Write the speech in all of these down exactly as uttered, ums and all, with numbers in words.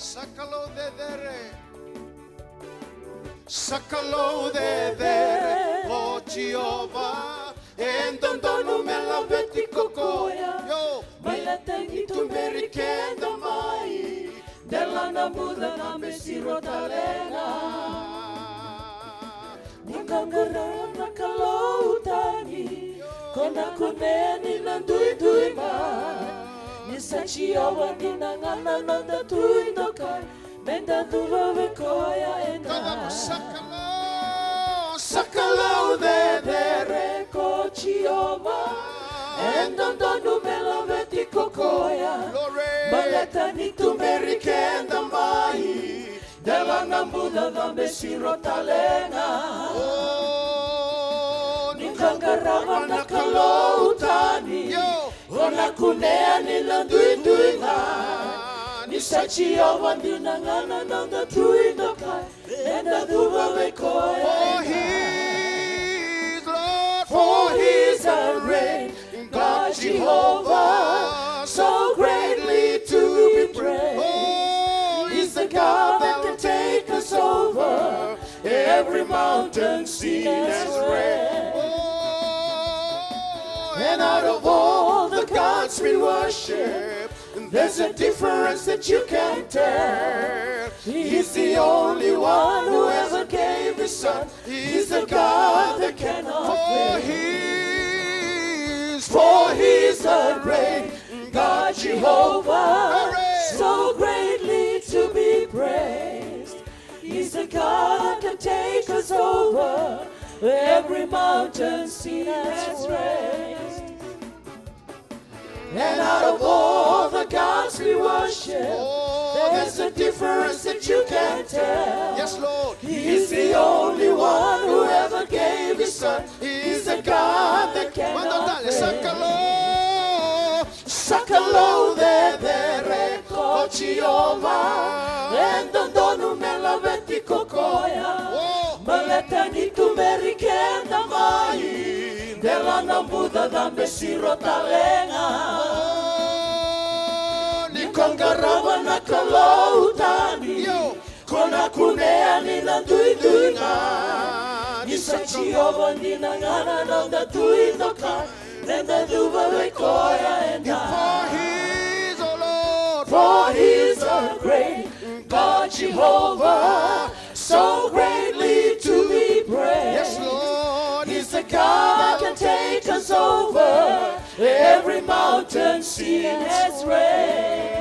Sa Kalou cecere. Sa Kalou cecere ko Jiova. E dodonu me laveti ko koya. Io. Baleta ni tuberi keda mai dela na buca cabe siro tale ga. Ni qaqara na Kalou tani, ko na kunea ni na duidui mai. Ni sa Jiova dina ga na noda Tui dokai, me da cuva vei koya eda. Sa Kalou, sa Kalou cecere ko Jiova. E dodonu me laveti ko koya. Baleta ni tuberi keda mai dela na buca cabe siro tale ga. Ni qaqarava na Kalou tani, ko na kunea ni na duidui ga. Ni sa Jiova dina ga na noda Tui dokai, me da cuva vei koya. For he is Lord, for he is a great God, Jehovah, so greatly to be praised. Oh, he's the God that can take us over every mountain seen as red. Oh, and out of all the gods we worship, there's a difference that you can tell. He's the only one who ever gave his son. He's the God that cannot fail. For he is, for he is a great God, Jehovah, so greatly to be praised. He's the God that can take us over every mountain seen as red. And out of all the gods we worship, there's a difference that you can tell. Yes, Lord. He's the only one who ever gave his son. He's the God that cannot fail. Sa Kalou, sa Kalou cecere ko Jiova. E dodonu me laveti ko koya. Baleta ni tuberi keda mai dela na buca cabe siro tale ga. Ni qaqarava na Kalou tani, ko na kunea ni na duidui ga. Ni sa Jiova dina ga na noda Tui dokai, me da cuva vei koya eda. For he is, oh Lord, for he is a great God, Jehovah, so greatly to be praised. Yes, Lord. He's the God that can take us over every mountain seen as red.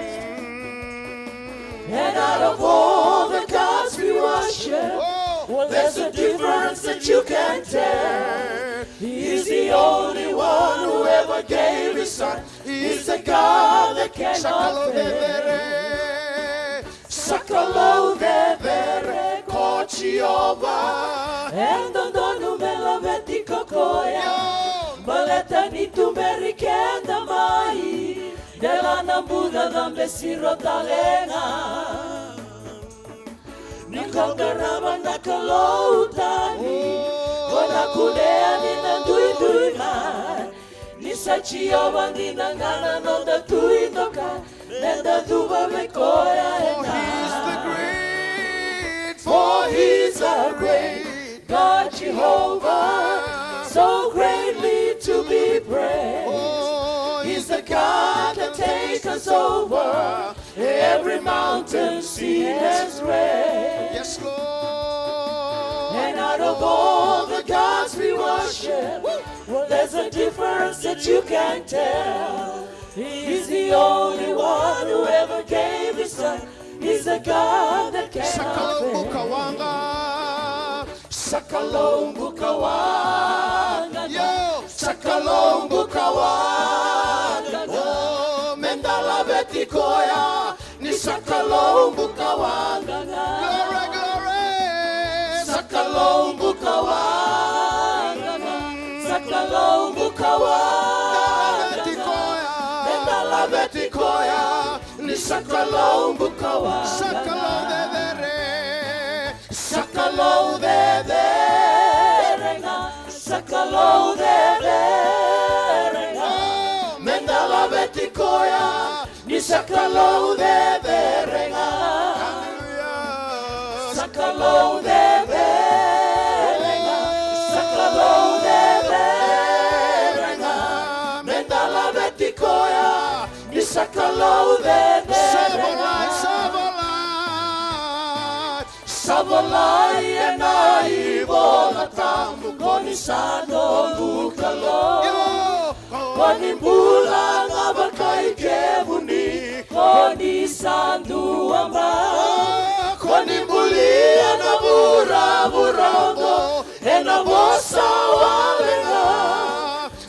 And out of all the gods we worship, well, there's a difference that you can tell. He's the only one who ever gave his son. He's the God that cannot fail. Sa Kalou cecere ko Jiova. E dodonu me laveti ko koya. Baleta ni tuberi keda mai dela na buca cabe siro tale ga. Ni qaqarava na Kalou tani, ko na kunea ni na duidui mai. Ni sa Jiova dina ga na noda Tui dokai, me da cuva vei koya eda. For he's the great, for he's a great God, Jehovah, so greatly to be praised. He's the God that take us over every mountain seen as red. Yes, Lord. And out of all the gods we worship, well, there's a difference that you can tell. He's the only one who ever gave his son. He's the God that cannot fail. Sa Kalou bukawaqa. Sa Kalou bukawaqa. Yo. Sa Kalou bukawaqa. O, me da laveti koya. Ni sa Kalou bukawaqa. Glory, glory. Sa Kalou bukawaqa. Sa Kalou bukawaqa. Me da laveti koya. Ni sa Kalou bukawaqa. Sa Kalou cecere. Sa Kalou cecere ga. Sa Kalou cecere ga. Me da laveti koya. Ni Sa Kalou cecere ga. Sa Kalou cecere ga. Sa Kalou cecere ga. Meda laveti koya. Ni sa Kalou cecere ga. Sa volai, sa volai. Sa volai ena iVola Tabu, ko ni sa noqu Kalou. Ko ni bula ga vakai kemuni, ko ni sa duabau. Ko ni bulia na vuravura oqo ena vosa wale ga.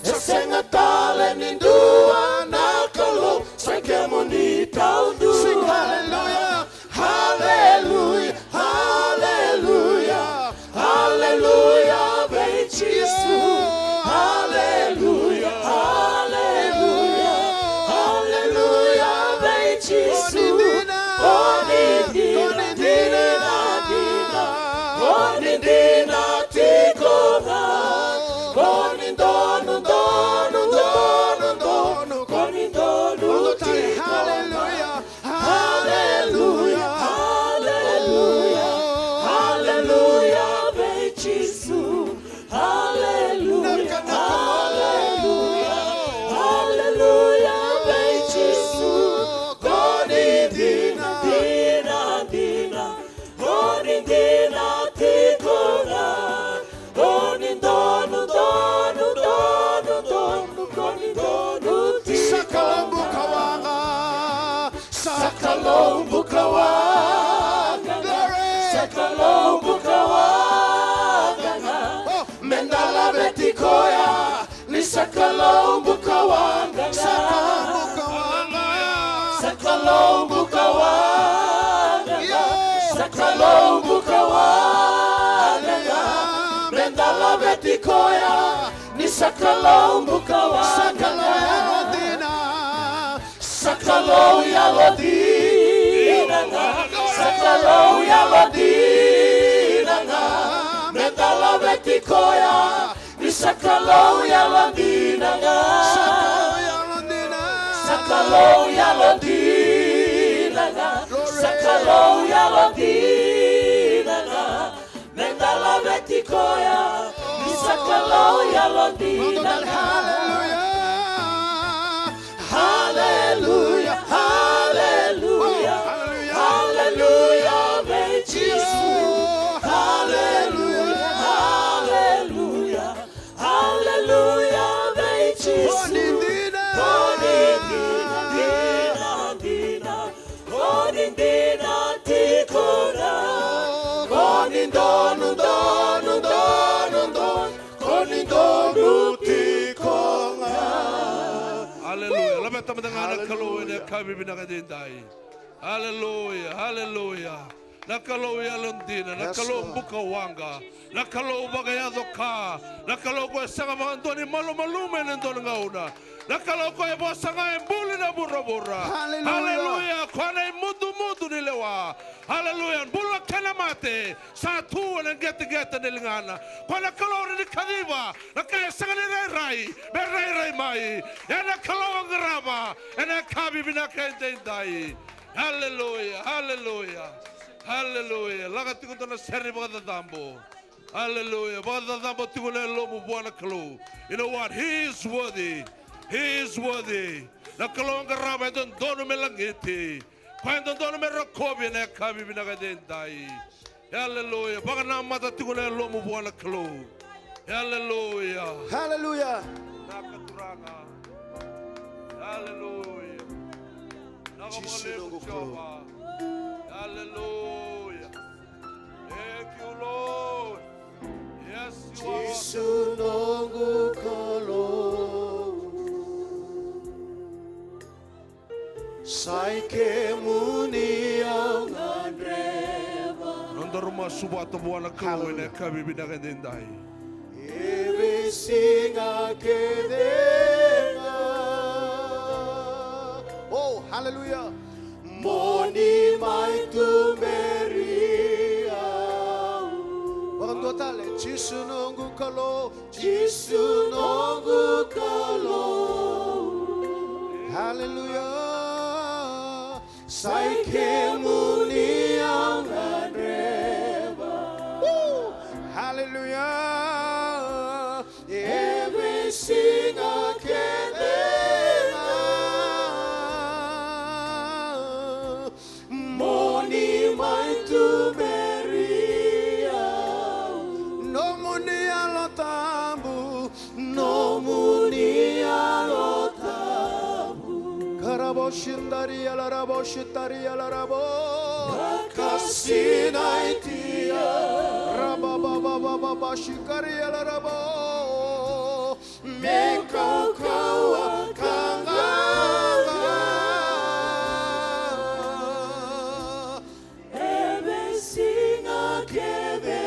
E sega tale ni dua na Kalou, sa kemuni taudua. Sing hallelujah. Hallelujah, hallelujah, hallelujah, vei Jisu. Hallelujah, hallelujah, hallelujah, vei Jisu. Ko ni dina, dina, dina. Ko ni dina tiko ga. Ko ni donu, donu, donu, donu. Ko ni donu tiko ga. Hallelujah. Hallelujah, hallelujah, hallelujah, vei Jisu. Hallelujah, hallelujah, hallelujah, vei Jisu. Ko ni dina, dina, dina. Ko ni dina tiko ga. Ko ni donu, donu, donu, donu. Ko ni donu tiko ga. Sa Kalou bukawaqa. Sa Kalou bukawaqa. Glory. Sa Kalou bukawaqa. Oh. Meda laveti koya. Ni sa Kalou bukawaqa. Sa Kalou bukawaqa. Sa Kalou bukawaqa. Yeah. Sa Kalou bukawaqa. Meda laveti koya. Ni sa Kalou bukawaqa. Sa Kalou yalodina. Sa Kalou yalodina ga. Sa Kalou yalodina ga. Meda laveti koya. Ni sa Kalou yalodina ga. Sa Kalou yalodina. Sa Kalou yalodina ga. Sa Kalou yalodina ga. Meda laveti koya. Ni sa Kalou yalodina ga. Hallelujah. Hallelujah, hallelujah, hallelujah, vei Jisu. Hallelujah, hallelujah, hallelujah, vei Jisu. Ko ni dina, ko ni dina, dina, dina. Ko ni dina tiko ga. Ko ni donu, donu, donu, donu. Ko ni donu tiko ga. Aleluya. Laveta mada ga na Kalou ena yakavi vinaka edaidai. Aleluya, aleluya. Na Kalou yalodina, na Kalou bukawaqa, na Kalou vakayaco ka, na Kalou ko e sega vakadua ni malumalumu ena dua na gauna, na Kalou ko e vosa ga e buli na vuravura. Aleluya. Aleluya. Ko na imudumudu ni lewa. Aleluya. Bula kei na mate. Sa tu ena qeteqete ni ligana. Ko na Kalou ni kaciva na ka e sega ni rairai me rairai mai. Ena Kalou qarava ena yakavi vinaka edaidai. Aleluya, aleluya, aleluya. Laga tiko dua na sere ni vakacacabo. Aleluya. Vakacacabo tiko na yalomu vua na Kalou. You know what? He is worthy. He is worthy. Na Kalou qarava e dodonu me lagiti. Koya e dodonu me rokovi ena yakavi vinaka edaidai. Aleluya. Vakanamata tiko na yalomu vua na Kalou. Aleluya. Aleluya. Vinaka Turaga. Aleluya. Vinaka vakalevu Jiova. Aleluya. Thank you, Lord. Yes, you are. Jisu noqu Kalou. Sa i kemuni au gadreva. Nodaru masu vata vua na Kalou ena yakavi vinaka edaidai. E veisiga kece ga. Oh, hallelujah. Mo ni mai tuberi au. Vakadua tale, Jisu noqu Kalou. Jisu noqu Kalou. Hallelujah. Sai kemuni au gadreva. Hallelujah. E veisiga kece ga mo ni mai tuberi au. Nomuni Yalo Tabu, nomuni Yalo Tabu. Karabo shindari alarabo shitari alarabo. Vakasinaiti au. Rabababababa shikari alarabo. Me kaukauwa ka qaqa. E veisiga kece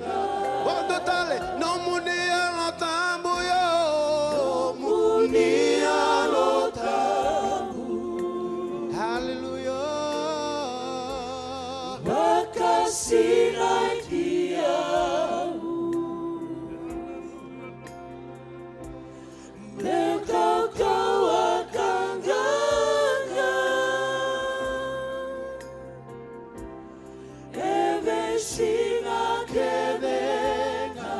ga. Vodo tale, nomuni Yalo Tabu yo. Nomuni Yalo Tabu. Hallelujah. Vakasinaiti au. Me kaukauwa ka qaqa. E veisiga kece ga.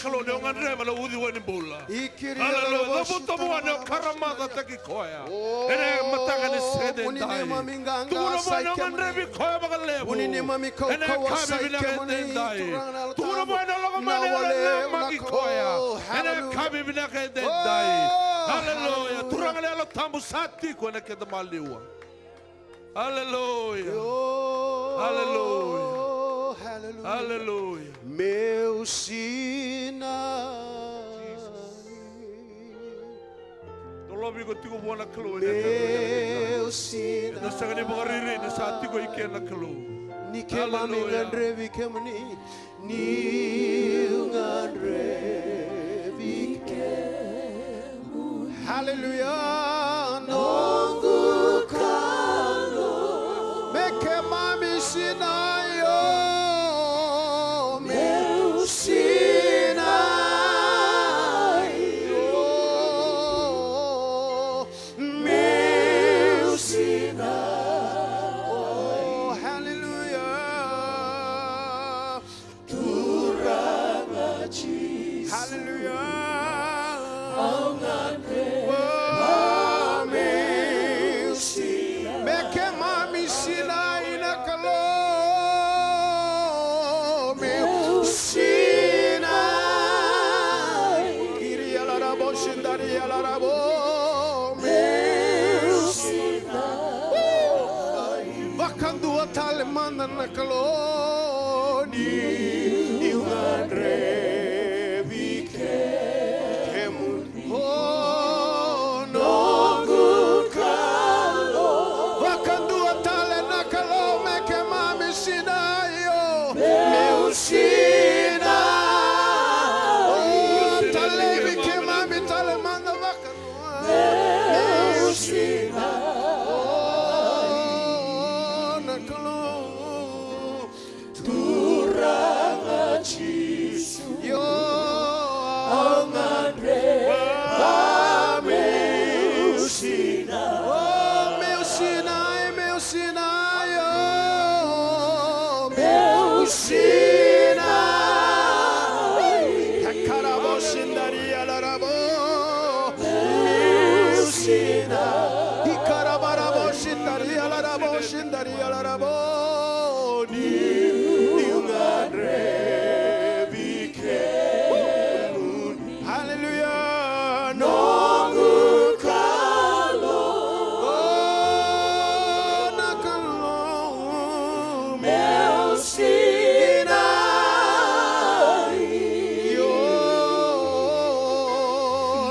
Kalou ni o gadreva na uciwai ni bula. Aleluya. Cavuta vua ni o karamacataki koya ena mataka ni siga edaidai. Tukuna vua ni o gadrevi koya vakalevu ena yakavi vinaka edaidai. Tukuna vua ni o lako mai na yalo e namaki koya ena yakavi vinaka edaidai. Aleluya. Turaga na Yalo Tabu sa tiko ena keda maliwa. Aleluya. Aleluya. Aleluya. Meu sinai. Dolovi iko tiko vua na Kalou. Meu sinai. Eda sega ni vakariri ni sa tiko i ke na Kalou. Ni keimami gadrevi kemuni. Niu gadrevi kemuni. Aleluya. Noqu Kalou. Me keimami sinai o. Meu sinai o. Meu sinai. Oh, hallelujah. Turaga Jisu. Hallelujah. Au gadreva. Oh, meu sinai. Me keimami sinai na Kalou. Meu sinai. Kiri alarabo, sindari alarabo. Meu sinai. Vakadua tale mada na Kalou ni, niu gadrevi kemuni. O noqu Kalou. Vakadua tale na Kalou me keimami sinai o. Meu sinai. O talevi keimami tale mada vakadua. Meu sinai. O na Kalou. Turaga Jisu. Io. Au gadreva meu sinai. O meu sinai, meu sinai, o meu sinai. Ikarabo sindari alarabo. Meu sinai. Ikarabarabo sindari alarabo, sindari alarabo. Niu, niu gadrevi kemuni. Hallelujah. Noqu Kalou. O na Kalou. Meu sinai. Io.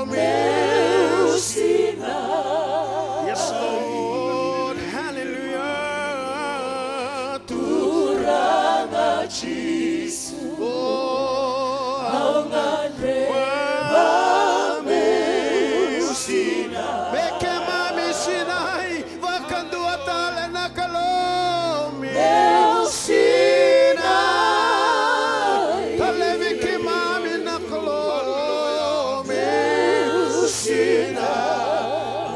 Meu sinai. Yes, Lord. Hallelujah. Turaga Jisu. O, au gadreva meu sinai. Me keimami sinai. Vakadua tale na Kalou meu sinai. Talevi keimami na Kalou meu sinai.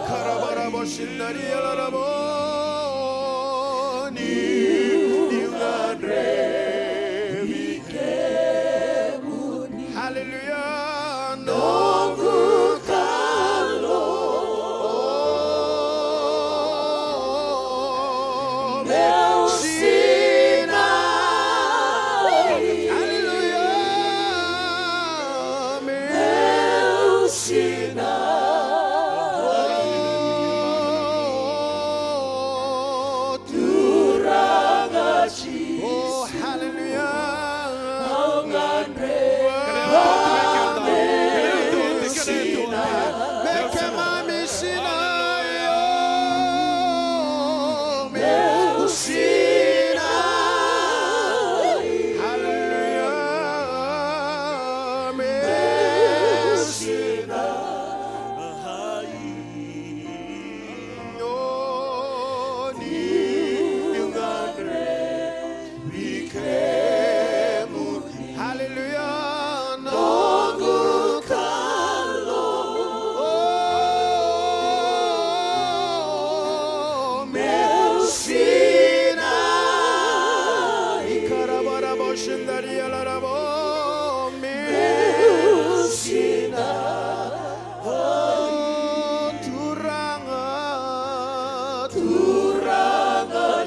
Karabarabo sinari alarabo. Niu, niu gadrevi kemuni. Hallelujah. Noqu Kalou. Meu sinai. Hallelujah. Meu sinai. Turaga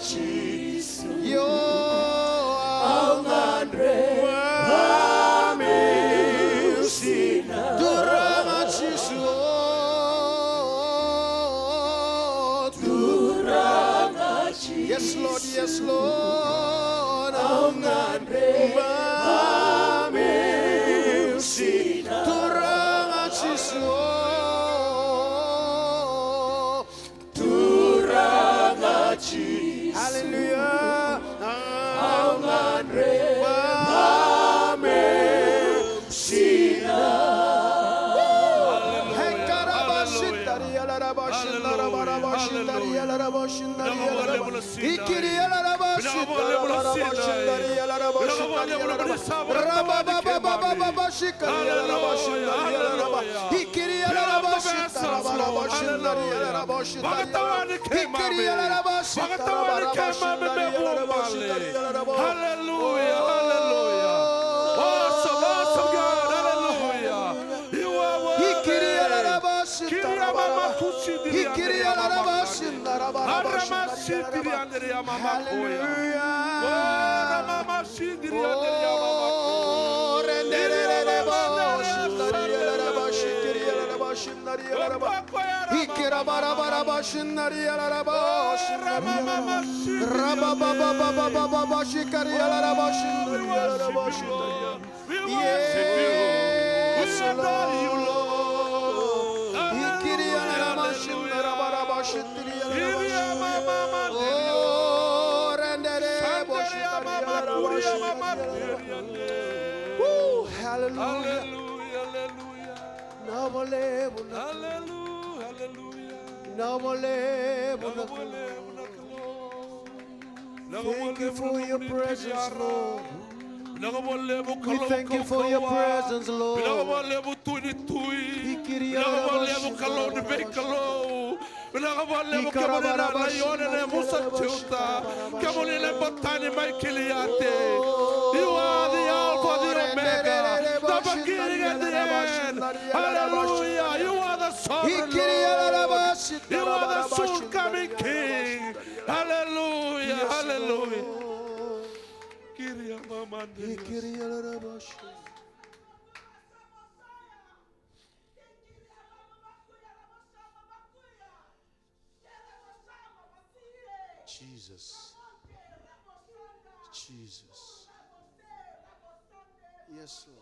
Jisu. Io, au gadreva meu sinai. Turaga Jisu. Turaga Jisu. Yes, Lord, yes, Lord. Au gadreva meu sinai. Turaga Jisu. Turaga Jisu. Hallelujah. Au gadreva meu sinai. Hallelujah. Hallelujah. Hallelujah. Vinaka vakalevu na sinai. Vinaka vakalevu na sinai. Vinaka vakalevu na sinai. Hallelujah. Hallelujah. Vinaka vakalevu na sinai. Hallelujah. Vakatawani keimami. Vakatawani keimami me vua male. Hallelujah, hallelujah. Awesome, awesome God, hallelujah. You are worthy. Kiri amama kusitiri andere amama kaya. Arama sitiri andere amama koya. Hallelujah. Oh, ramama sitiri andere amama koya. Oh, renderere. We worship you, Lord. We worship you. We adore you, Lord. Hallelujah, hallelujah. Iria mama mandirio. Sandaria mama kuria mama teria. Hallelujah. Hallelujah, hallelujah. Hallelujah, hallelujah. Vinaka vakalevu na Kalou. Vinaka vakalevu na nomuni tiniara. Vinaka vakalevu Kalou kaukauwa. Vinaka vakalevu Tui ni tui. Vinaka vakalevu Kalou ni veikalou. Vinaka vakalevu kemuni na Laione na yavusa Juta. Kemuni na Batani mai Kiliate. You are the Alpha, the Omega, the beginning and the end. Hallelujah. You are the sovereign Lord. You are the soon coming King. Hallelujah, hallelujah. Kiria mama nderia. Jesus. Jesus. Yes, Lord.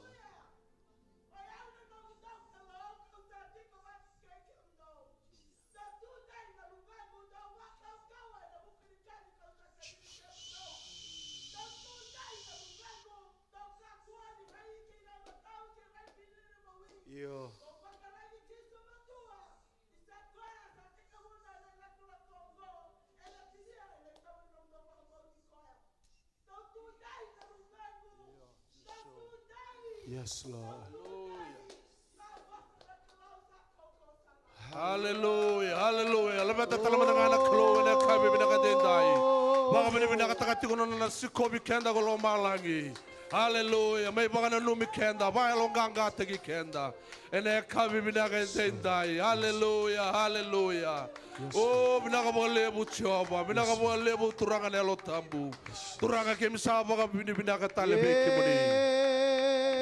Io. Yes, Lord. Hallelujah, hallelujah. Laveta tale mada ga na Kalou ena yakavi vinaka edaidai. Vakavinavinakataka tiko na nona sikovi keda ko lomalagi. Hallelujah. Mai vakananumi keda, vakayaloqaqataki keda. Ena yakavi vinaka edaidai. Hallelujah, hallelujah. O, vinaka vakalevu Jiova, vinaka vakalevu Turaga na Yalo Tabu. Turaga, keimami sa vakavinavinaka tale vei kemuni.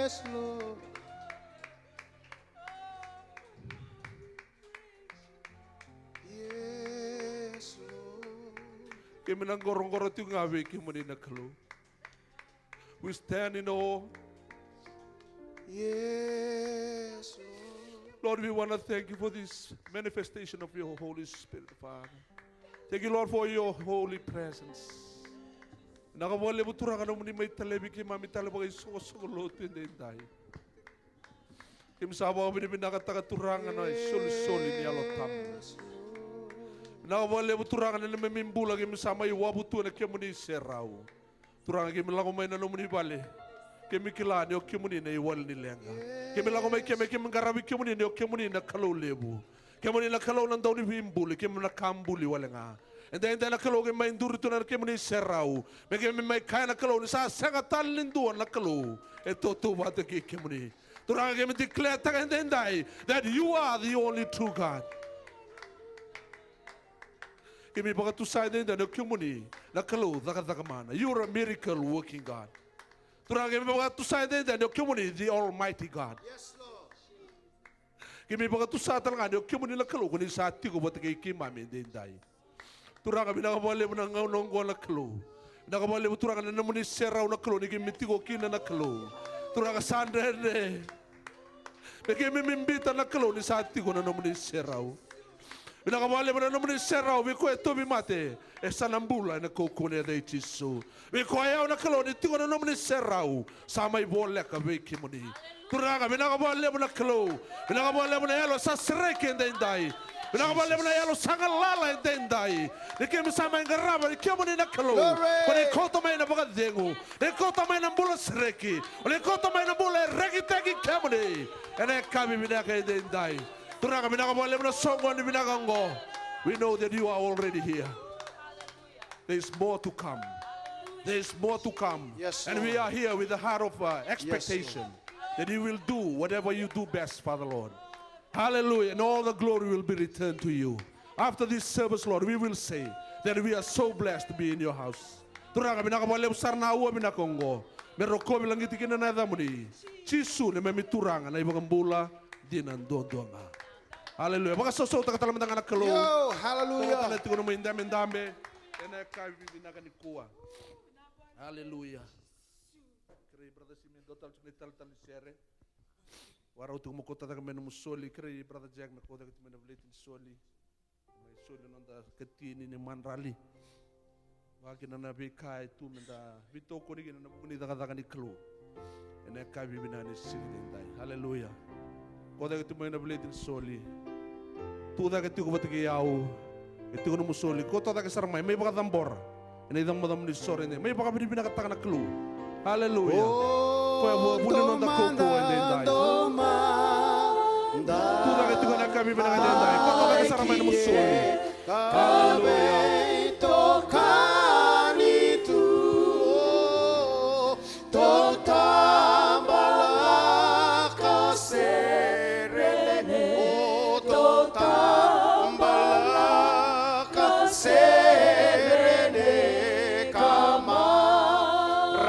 Yes, Lord. Yes, Lord. Keimami na qoroqoro tiko ga vei kemuni na Kalou. We stand in awe. Yes, Lord. Lord, we want to thank you for this manifestation of your Holy Spirit, Father. Thank you, Lord, for your holy presence. Vinaka vakalevu Turaga nomuni mai talevi keimami tale vakaisoqosoqo lotu edaidai. Keimami sa vakavinavinakataka Turaga na isolisoli ni Yalo Tabu. Vinaka vakalevu Turaga na neimami bula keimami sa mai wavu tu ena kemuni serau. Turaga, keimami lako mai na nomuni vale. Keimami kila ni o kemuni na iwali ni leqa. Keimami lako mai, keimami, keimami qaravi kemuni ni o kemuni na Kalou levu. Kemuni na Kalou na Dauniveibuli, keimami na ka buli wale ga. Edaidai na Kalou keimami mai duri tu na kemuni serau. Me keimami mai kaya na Kalou ni sa sega tale ni dua na Kalou e tautauvata kei kemuni. Turaga, keimami declare-taka edaidai that you are the only true God. Keimami vakatusa edaidai ni o kemuni na Kalou cakacaka mana. You're a miracle working God. Turaga, keimami vakatusa edaidai ni o kemuni the Almighty God. Keimami vakatusa tale ga ni o kemuni na Kalou ko ni sa tiko vata kei keimami edaidai. Turaga, vinaka vakalevu na gauna oqo na Kalou. Vinaka vakalevu Turaga na nomuni serau na Kalou ni keimami tiko kina na Kalou. Turaga, sa dredre me keimami biuta na Kalou ni sa tiko na nomuni serau. Vinaka vakalevu na nomuni serau vei koya e tauvimate, e sa na bula ena kaukauwa ni yaca i Jisu. Vei koya o yau na Kalou ni tiko na nomuni serau, sa mai voleka vei kemuni. Turaga, vinaka vakalevu na Kalou. Vinaka vakalevu na yalo sa sereki edaidai. Vinaka vakalevu na yalo sa galala edaidai. Ni keimami sa mai qarava ni kemuni na Kalou. Glory. Ko ni kauta mai na vakacegu. Ni kauta mai na bula sereki. Ni kauta mai na bula e rekitaki kemuni. Ena yakavi vinaka edaidai. Turaga, vinaka vakalevu na soqoni vinaka oqo. We know that you are already here. There is more to come. There is more to come. Yes, Lord. And we are here with a heart of uh, expectation that you will do whatever you do best, Father Lord. Hallelujah. And all the glory will be returned to you. After this service, Lord, we will say that we are so blessed to be in your house. Turaga, vinaka vakalevu sara na aua vinaka oqo. Me rokovi lagiti kina na yacamuni. Jisu, neimami Turaga, na iVakabula dina duadua ga. Haleluya. Vakasausautaka tale mada ga na Kalou. Yo, haleluya. Toro tale tiko nomu idabedabe ena yakavi vinaka nikua. Haleluya. Kerei brother Simi, dua tale tiko na italetale ni sere. Warau tiko mo kauta cake mai nomu soli. Kerei brother Jack me kauta cake tiko mai na veleti ni soli. Mai soli na noda katini ni madrali. Vaka kina na veika e tu meda veitokoni kina ena vuku ni cakacaka ni Kalou. Ena yakavi vinaka ni siga edaidai. Haleluya. Kauta cake tu mai na veleti ni soli. Tu cake tiko vata kei au. E tiko nomu soli. Kauta cake sara mai. Mai vakacabora. Ena icamocamo ni sore edaidai. Mai vakavinavinakataka na Kalou. Haleluya. Koya vua vuni noda kaukauwa edaidai. Tu cake tiko ena yakavi vinaka edaidai. Kauta cake sara mai nomu soli. Haleluya. Tou tabalaka sere, o tou tabalaka sere, ka marau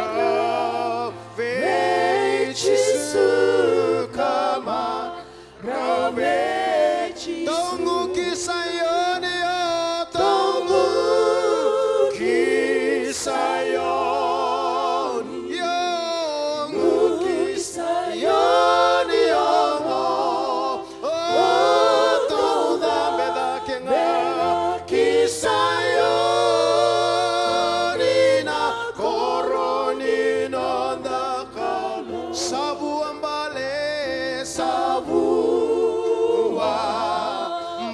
vei Jisu, ka marau vei Jisu. Togu ki Saioni, o togu ki Saioni, o togu ki Saioni, o mo. O tou cabe cake ga ki Saioni, na koro ni noda Kalou. Sa vua bale, sa vua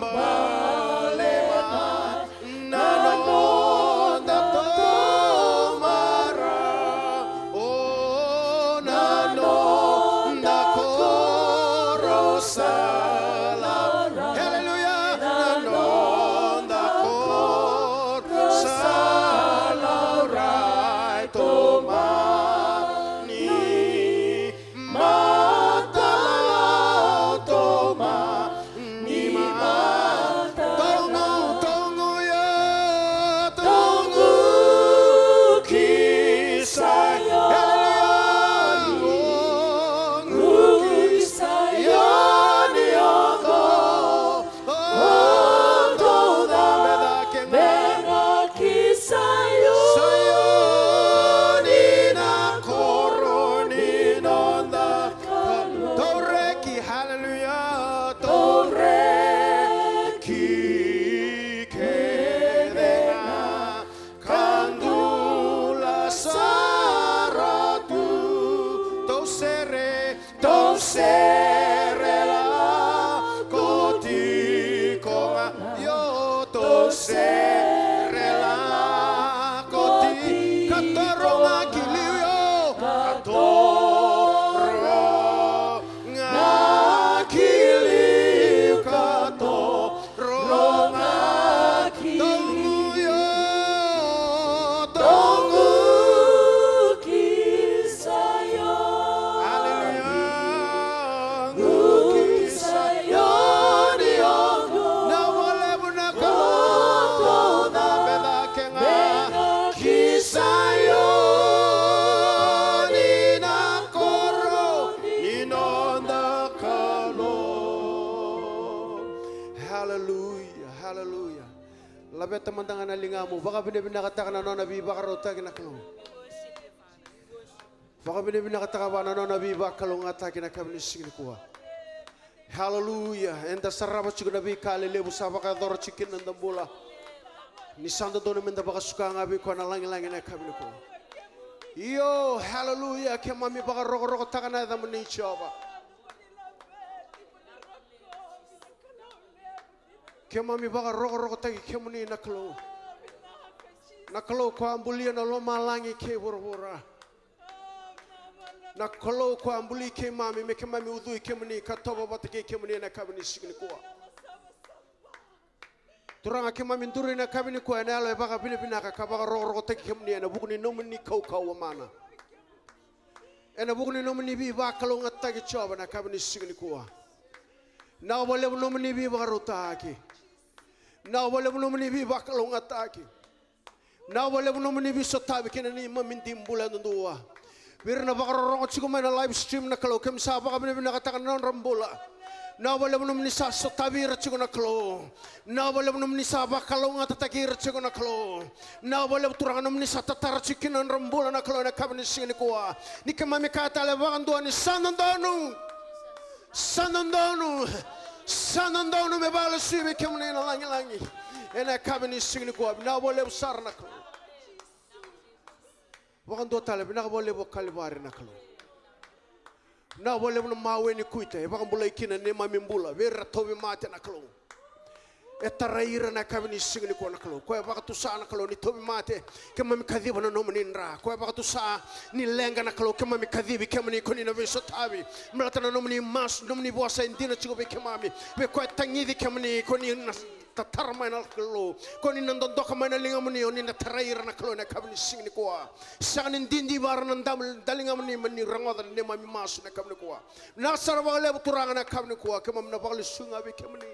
bale mai na noda tou marau, o na noda koro sa laurai. Haleluya. Na noda koro sa laurai, tou mani mataloto, ma ni mata. Togu, togu ya, togu ki Saioni. Haleluya. Togu ki Saioni, o tou, o tou cabe cake ga ki Saioni, na koro ni noda Kalou. Tou reki, haleluya. Tou reki kece ga, ka dula sara tu. Tou sere, tou sere lako tiko ga. Io, tou sere lako tiko. Ka toro ga ki liu, io. Ka toro ga ki liu, ka toro ga ki liu. Togu, io. Togu ki Saioni. Haleluya. Togu ki Saioni, o. Na vua levu na Kalou. Laveta mada ga na ligamu, vakavinavinakataka na nona veivakarautaki na Kalou. Vakavinavinakataka vua na nona veivakalougatataki na yakavi ni siga nikua. Haleluya. Eda sarava tiko na veika lelevu sa vakayacora tiko kina na noda bula. Ni sa dodonu meda vakasuka ga vei koya na lagilagi na yakavi nikua. Io, haleluya. Keimami vakarokorokotaka na yacamuni Jiova. Keimami vakarokorokotaki kemuni na Kalou. Na Kalou ko a bulia na lomalagi kei vuravura. Na Kalou ko a buli keimami me keimami ucui kemuni ka tovo vata kei kemuni ena yakavi ni siga nikua. Turaga, keimami duri ena yakavi nikua ena yalo e vakavinavinaka ka vakarokorokotaki kemuni ena vuku ni nomuni kaukauwa mana. Ena vuku ni nomuni veivakalougatataki Jiova na yakavi ni siga nikua. Vinaka vakalevu nomuni veivakarautaki. Vinaka vakalevu nomuni veivakalougatataki. Vinaka vakalevu nomuni veisotavi kei na neimami dui bula yadudua. Vei ira na vakarorogo tiko mai na live stream na Kalou, keimami sa vakavinavinakataka na nodra bula. Vinaka vakalevu nomuni sa sotavi ira tiko na Kalou. Vinaka vakalevu nomuni sa vakalougatataki ira tiko na Kalou. Vinaka vakalevu Turaga nomuni sa tatara tiko kina na nodra bula na Kalou ena yakavi ni siga nikua. Ni keimami kaya tale vakadua ni sa dodonu. Sa dodonu. Sa dodonu me vakalesui vei kemuni na lagilagi ena yakavi ni siga nikua. Vinaka vakalevu sara na Kalou. Vakadua tale, vinaka vakalevu o Kalivari na Kalou. Vinaka vakalevu na mawe ni kuita e vakabulai kina na neimami bula vei ira na tauvimate na Kalou. E tarai ira na yakavi ni siga nikua na Kalou. Koya e vakatusa na Kalou ni tauvimate, keimami kaciva na nomuni dra. Koya e vakatusa ni leqa na Kalou, keimami kacivi kemuni, ko ni na veisotavi. Baleta na nomuni masu, nomuni vosa e dina tiko vei keimami. Vei koya e tagici kemuni, ko ni na tatara mai na Kalou. Ko ni na dodoka mai na ligamuni, o ni na tarai ira na Kalou ena yakavi ni siga nikua. Sega ni didi vua na dam-, daligamuni mo ni rogoca na neimami masu na yakavi nikua. Vinaka sara vakalevu Turaga na yakavi nikua, keimami na vakalesui ga vei kemuni.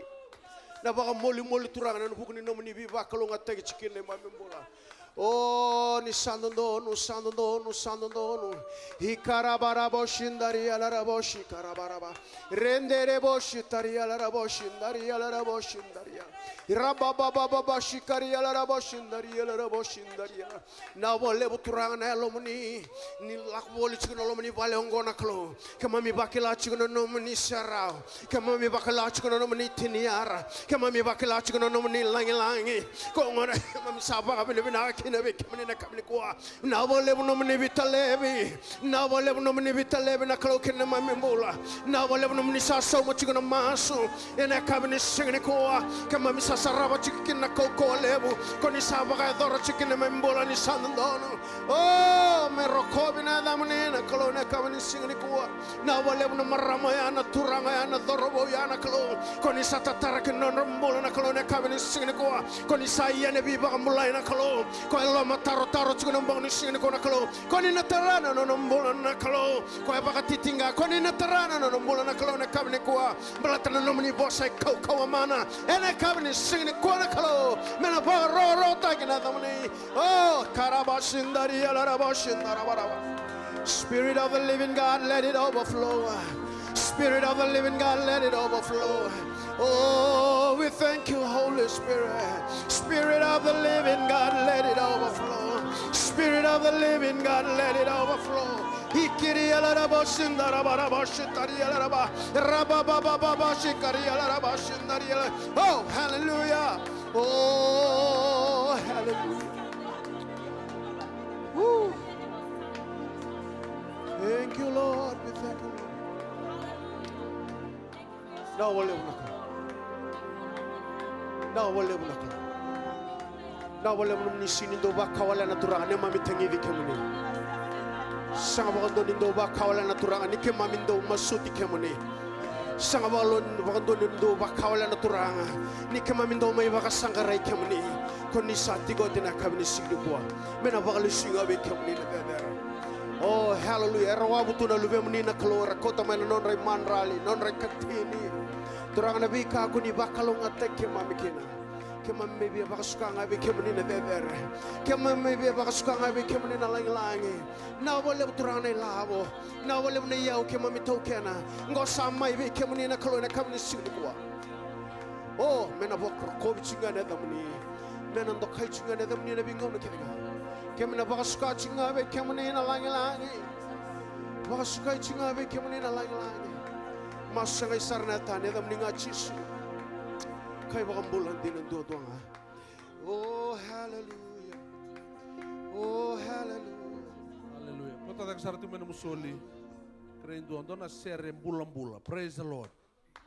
Na vakamolimoli Turaga ena vuku ni nomuni veivakalougatataki tiko kina neimami bula. O, ni sa dodonu, sa dodonu, sa dodonu. Ikarabarabo shindari alarabo shikarabaraba. Rendere boshi tari alarabo shindari alarabo shindaria. Irabababa boshi kari alarabo shindari alarabo shindaria. Vinaka vakalevu Turaga na Yalomuni. Ni lako voli tiko na loma ni vale oqo na Kalou. Keimami vakila tiko na nomuni serau. Keimami vakila tiko na nomuni tiniyara. Keimami vakila tiko na nomuni lagilagi. Ko gona keimami sa vakavinavinaka kina vei kemuni na yakavi nikua. Vinaka vakalevu nomuni veitalevi. Vinaka vakalevu nomuni veitalevi na Kalou kei na neimami bula. Vinaka vakalevu nomuni sa sauma tiko na masu. Ena yakavi ni siga nikua. Keimami sa sarava tiko kina na kaukauwa levu. Ko ni sa vakayacora tiko kina neimami bula ni sa dodonu. O, me rokovi na yacamuni na Kalou ena yakavi ni siga nikua. Vinaka vakalevu na marama oya, na turaga oya, na cauravou oya na Kalou. Ko ni sa tatara kina na nodra bula na Kalou ena yakavi ni siga nikua. Ko ni sa ia na veivakabulai na Kalou. Ko e lomatarotaro tiko na bogi ni siga nikua na Kalou. Ko ni na tara na nona bula na Kalou. Ko e vakatitiqa, ko ni na tara na nona bula na Kalou ena yakavi nikua. Baleta na nomuni vosa e kaukauwa mana. Ena yakavi ni siga nikua na Kalou. Me na vakarokorokotaki na yacamuni. Oh, karabashindaria larabashindarabaraba. Spirit of the living God, let it overflow. Spirit of the living God, let it overflow. Oh, we thank you, Holy Spirit. Spirit of the living God, let it overflow. Spirit of the living God, let it overflow. Ikiria larabashindarabarabashitaria laraba. Rababababashikaria larabashindaria la-, oh, hallelujah. Oh, hallelujah. Woo. Thank you, Lord. We thank you, Lord. Vinaka vakalevu na Kalou. Vinaka vakalevu na Kalou. Vinaka vakalevu nomuni sega ni dau vakawalena Turaga, neimami tagici kemuni. Sega vakadua ni dau vakawalena Turaga, ni keimami dau masuti kemuni. Sega vakalo-, vakadua ni dau vakawalena Turaga, ni keimami dau mai vakasaqarai kemuni. Ko ni sa tiko oti na yakavi ni siga nikua. Me na vakalesui ga vei kemuni na cecere. Oh, hallelujah. Era wavu tu na luvemuni na Kalou, era kauta mai na nodra imadrali, nodra ikatini. Turaga na veika ko ni vakalougatataki keimami kina. Keimami mai via vakasuka ga vei kemuni na cecere. Keimami mai via vakasuka ga vei kemuni na lagilagi. Vinaka vakalevu Turaga na ilavo. Vinaka vakalevu na iyau keimami taukena. Qo sa mai vei kemuni na Kalou ena yakavi ni siga nikua. Oh, me na vakarokovi tiko ga na yacamuni. Me na dokai tiko ga na yacamuni ena veigauna kece ga. Keimami na vakasuka tiko ga vei kemuni na lagilagi. Vakasukai tiko ga vei kemuni na lagilagi. Masu sagai sara na yatani, yacamuni ga Jisu. Kai vakabula dina duadua ga. Oh, hallelujah. Oh, hallelujah. Hallelujah. Kota cake sara tu mai na musoli. Kerei dua, dua na sere bulabula. Praise the Lord.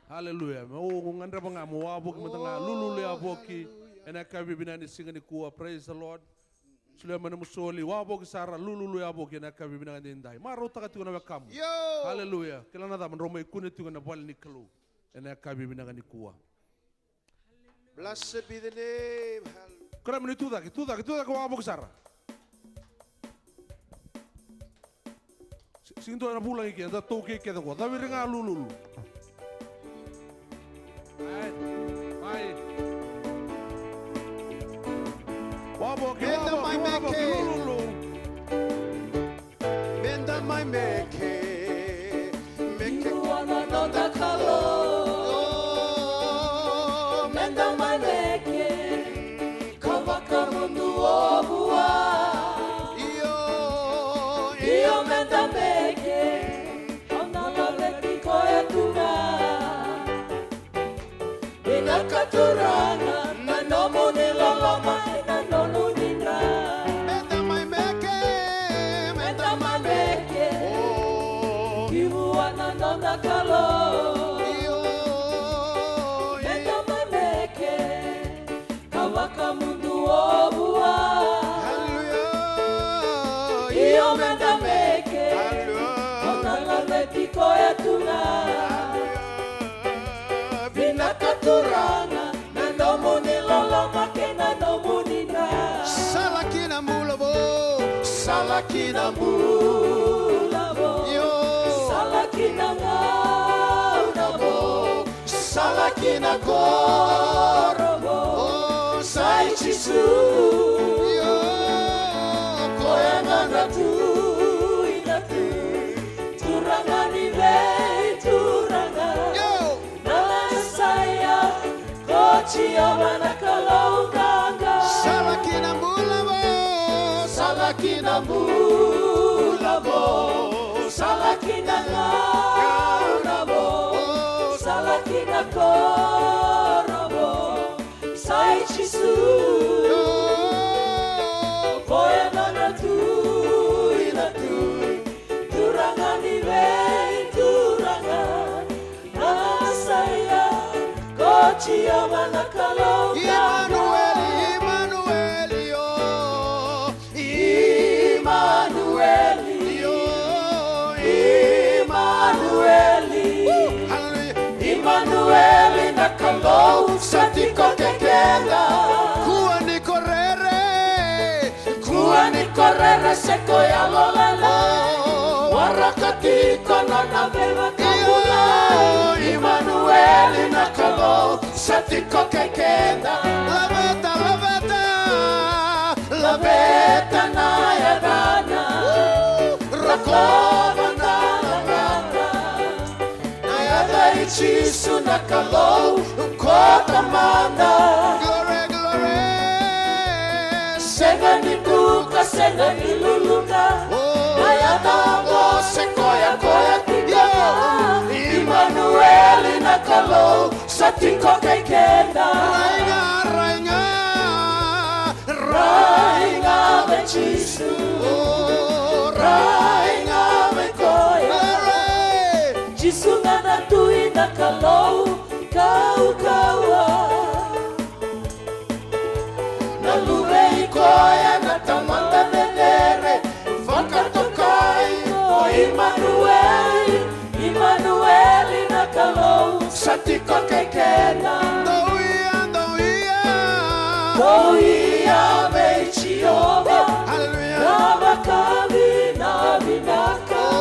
Hallelujah. Mo gadreva ga mo wavoki mada ga, lululu yavoki. Ena yakavi vinaka ni siga nikua. Praise the Lord. Solia mai na musoli, wavoki sara, lululu yavoki ena yakavi vinaka edaidai. Marautaka tiko na wekamu. Yo! Hallelujah. Kila na cava, drau mai kune tiko ena vale ni Kalou. Ena yakavi vinaka nikua. Blessed be the name. Hallelujah. Kura mani tu cake, tu cake, tu cake wavoki sara. Si-, sigi dua na vulagi ke, da tou kei kece ko. Caviri ga lululu. Ai, ai. Wavoki, wavoki, wavoki, lululu. Meda mai meke, meke. Io, na noda Kalou. Meda mai meke, ka vakamudu o vua. Io, io, meda meke, o na laveti koya tu ga. Vinaka Turaga na nomuni loloma kei na nomuni dra. Meda mai meke, meda mai meke. Oh. Ki vua na noda Kalou. Io. Meda mai meke, ka vakamudu o vua. Hallelujah. Io, meda meke. Hallelujah. O na laveti koya tu ga. Hallelujah. Vinaka Turaga na nomuni loloma kei na nomuni dra. Sala ki na bula vou. Sala ki na bula vou. Io. Sala ki na gauna vou. Sala ki na koro vou. O sa i Jisu. Io. Koya ga na Tui na tui. Turaga ni veituraga. Io. Na Mesaia, ko Jiova na Kalou qaqa. Sala ki na bula vou. Sala ki na bula vou. Sala ki na gauna vou. Sala ki na koro vou. Sa i Jisu. Koya ga na Tui na tui. Turaga ni veituraga. Na Mesaia, ko Jiova na Kalou. Imanueli, Imanueli, o. Imanueli, o. Imanueli. Hallelujah. Imanueli na Kalou sa tiko kei keda. Kua ni ko rere. Kua ni ko rere se ko yalo lala. Waraka tiko nona veivakabula. Io. Imanueli na Kalou sa tiko kei keda. Laveta, laveta. Laveta na yacana. Rokova na lagata. Na yaca i Jisu na Kalou ko Tamada. Glory, glory. Sega ni duka, sega ni luluqa. Oh. Na yaca oqo se koya, koya tiko. Yeah. Imanueli na Kalou sa tiko kei keda. Raica, raica. Rai ga vei Jisu, rai ga vei koya. Jisu ga na Tui na Kalou kaukauwa. Na Luve i koya na Tamada cecere, vakatokai o Imanueli. Imanueli na Kalou sa tiko kei keda. Dou ia, dou ia. Dou ia vei Jiova. Hallelujah. Na vakavinavinaka. Oh.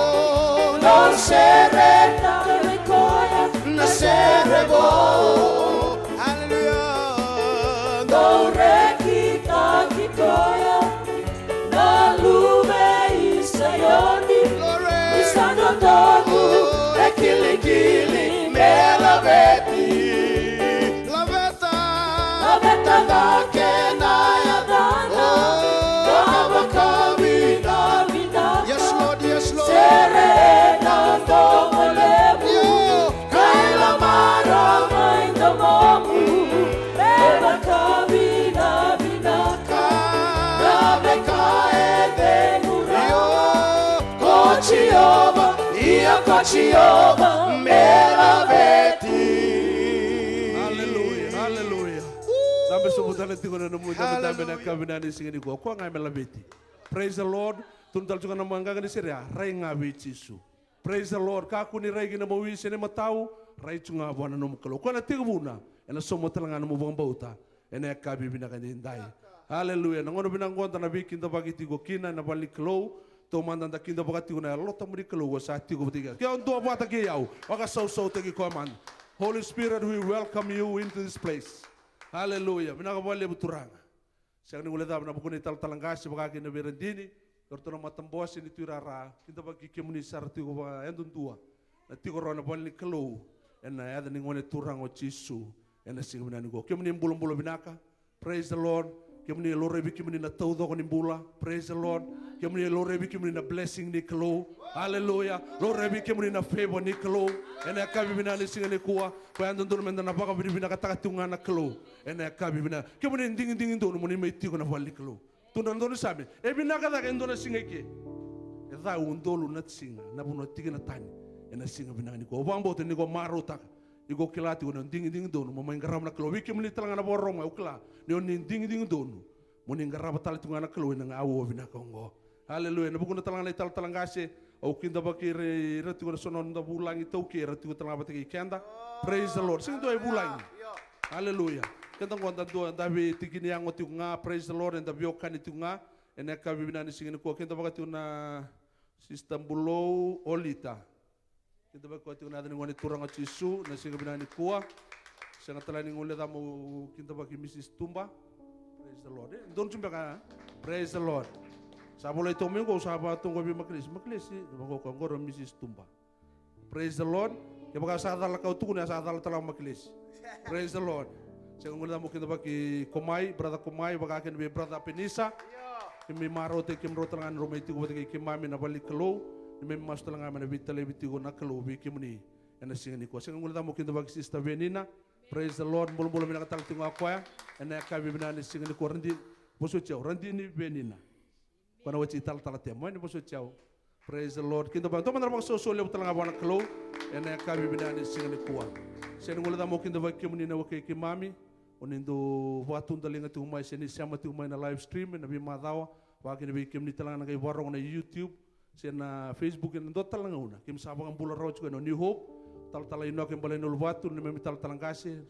Dou sereta vei koya na sere vou. Hallelujah. Dou rekitaki koya. Na Luve i Saioni. Glory. Ni sa dodonu e kilikili me laveti. Laveta. Laveta cake na Jiova me laveti. Aleluya, aleluya. Dabe sobu tale tiko na nomu idabedabe na yakavi vinaka ni siga nikua. O koya ga me laveti. Praise the Lord. Tukuna tale tiko na nomu qaqa ni sere ya, rai ga vei Jisu. Praise the Lord. Kakua ni rai ki na mawi se na imatau, rai tu ga vua na nomu Kalou. O koya na tekivuna ena sauma tale ga na nomu vakabauta ena yakavi vinaka edaidai. Aleluya. Na gauna vinaka oqo da na veikidavaki tiko kina ena vale ni Kalou. Taumada da kidavaka tiko na Yalo Tabu ni Kalou, o sa tiko vata kei keda. Ke o duavata kei au, vakasausautaki koya mada. Holy Spirit, we welcome you into this place. Aleluya. Vinaka vakalevu Turaga. Sega ni guilecava na vuku ni talatala qase, vaka kina vei ira dina, o iratou na matabose ni tuirara, kidavaki kemuni sara tiko vakayadudua na tiko rawa ena vale ni Kalou, ena yaca ni Gone Turaga o Jisu, ena siga vinaka nikua. Kemuni bulabula vinaka. Praise the Lord. Kemuni e laurai vei kemuni na taucoko ni bula. Praise the Lord. Kemuni e laurai vei kemuni na blessing ni Kalou. Aleluya. Laurai vei kemuni na favor ni Kalou ena yakavi vinaka ni siga nikua. Koya e dodonu meda na vakavinavinakataka tiko ga na Kalou ena yakavi vinaka. Kemuni e digidigi donu mo ni mai tiko na vale ni Kalou. Tukuna na daunisame, e vinaka cake e dua na siga i ke. E ca e udolu na siga na vanua tiko na tani ena siga vinaka nikua. Au vakabauta ni ko marautaka, ni ko kila tiko ni o digidigi donu mo mai qarava na Kalou. Vei kemuni tale ga na vakarorogo mai, au kila ni o ni digidigi donu mo ni qarava tale tiko ga na Kalou ena gauna vinaka oqo. Aleluya. Ena vukuna tale ga na italatala qase, au kidavaki ira, ira tiko na so na noda vulagi iTaukei, era tiko tale ga vata kei keda. Praise the Lord. Sega ni dua e vulagi. Aleluya. Keda oqo da dua, da veitikiniyago tiko ga. Praise the Lord. Eda veiwekani tiko ga ena yakavi vinaka ni siga nikua. Kidavaka tiko na Sister Bulou Olita. Kidavaki koya tiko ena yaca ni Gone Turaga o Jisu ena siga vinaka nikua. Sega tale ni guilecava meu kidavaki Mrs Tuba. Praise the Lord. E donu tu beka. Praise the Lord. Sa volai toka mai oqo, au sa vaka tu oqo vei Makilesi. Makilesi, vaka oqo, oqo o Mrs Tuba. Praise the Lord. Kevaka sa cala ka au tukuna, sa cala tale ga o Makilesi. Praise the Lord. Sega ni guilecava meu kidavaki Komai, brother Komai, vaka kina vei brother Penisa. Keimami marautaki kemudrau tale ga ni rau mai tiko vata kei keimami ena vale ni Kalou. Keimami masu tale ga me na veitalevi tiko na Kalou vei kemuni ena siga nikua. Sega ni guilecava meu kidavaki Sister Venina. Praise the Lord. Bulabula vinaka tale tiko ga o koya ena yakavi vinaka ni siga nikua. Radini, vosoti au, Radini Venina. Koya na wati talatala Temo, ni vosoti au. Praise the Lord. Kidavaki, dua mada na vakasoso levu tale ga vua na Kalou ena yakavi vinaka ni siga nikua. Sega ni guilecava meu kidavaki kemuni na wekai keimami, o ni dau vakatudaliga tiko mai se ni sema tiko mai na live stream ena veimacawa, vaka kina vei kemuni tale ga na qai vakarorogo ena YouTube se na Facebook ena dua tale na gauna. Keimami sa vakabula rawa tiko ena New Hope, talatala Inoke Balainiuluvatu, neimami talatala qase,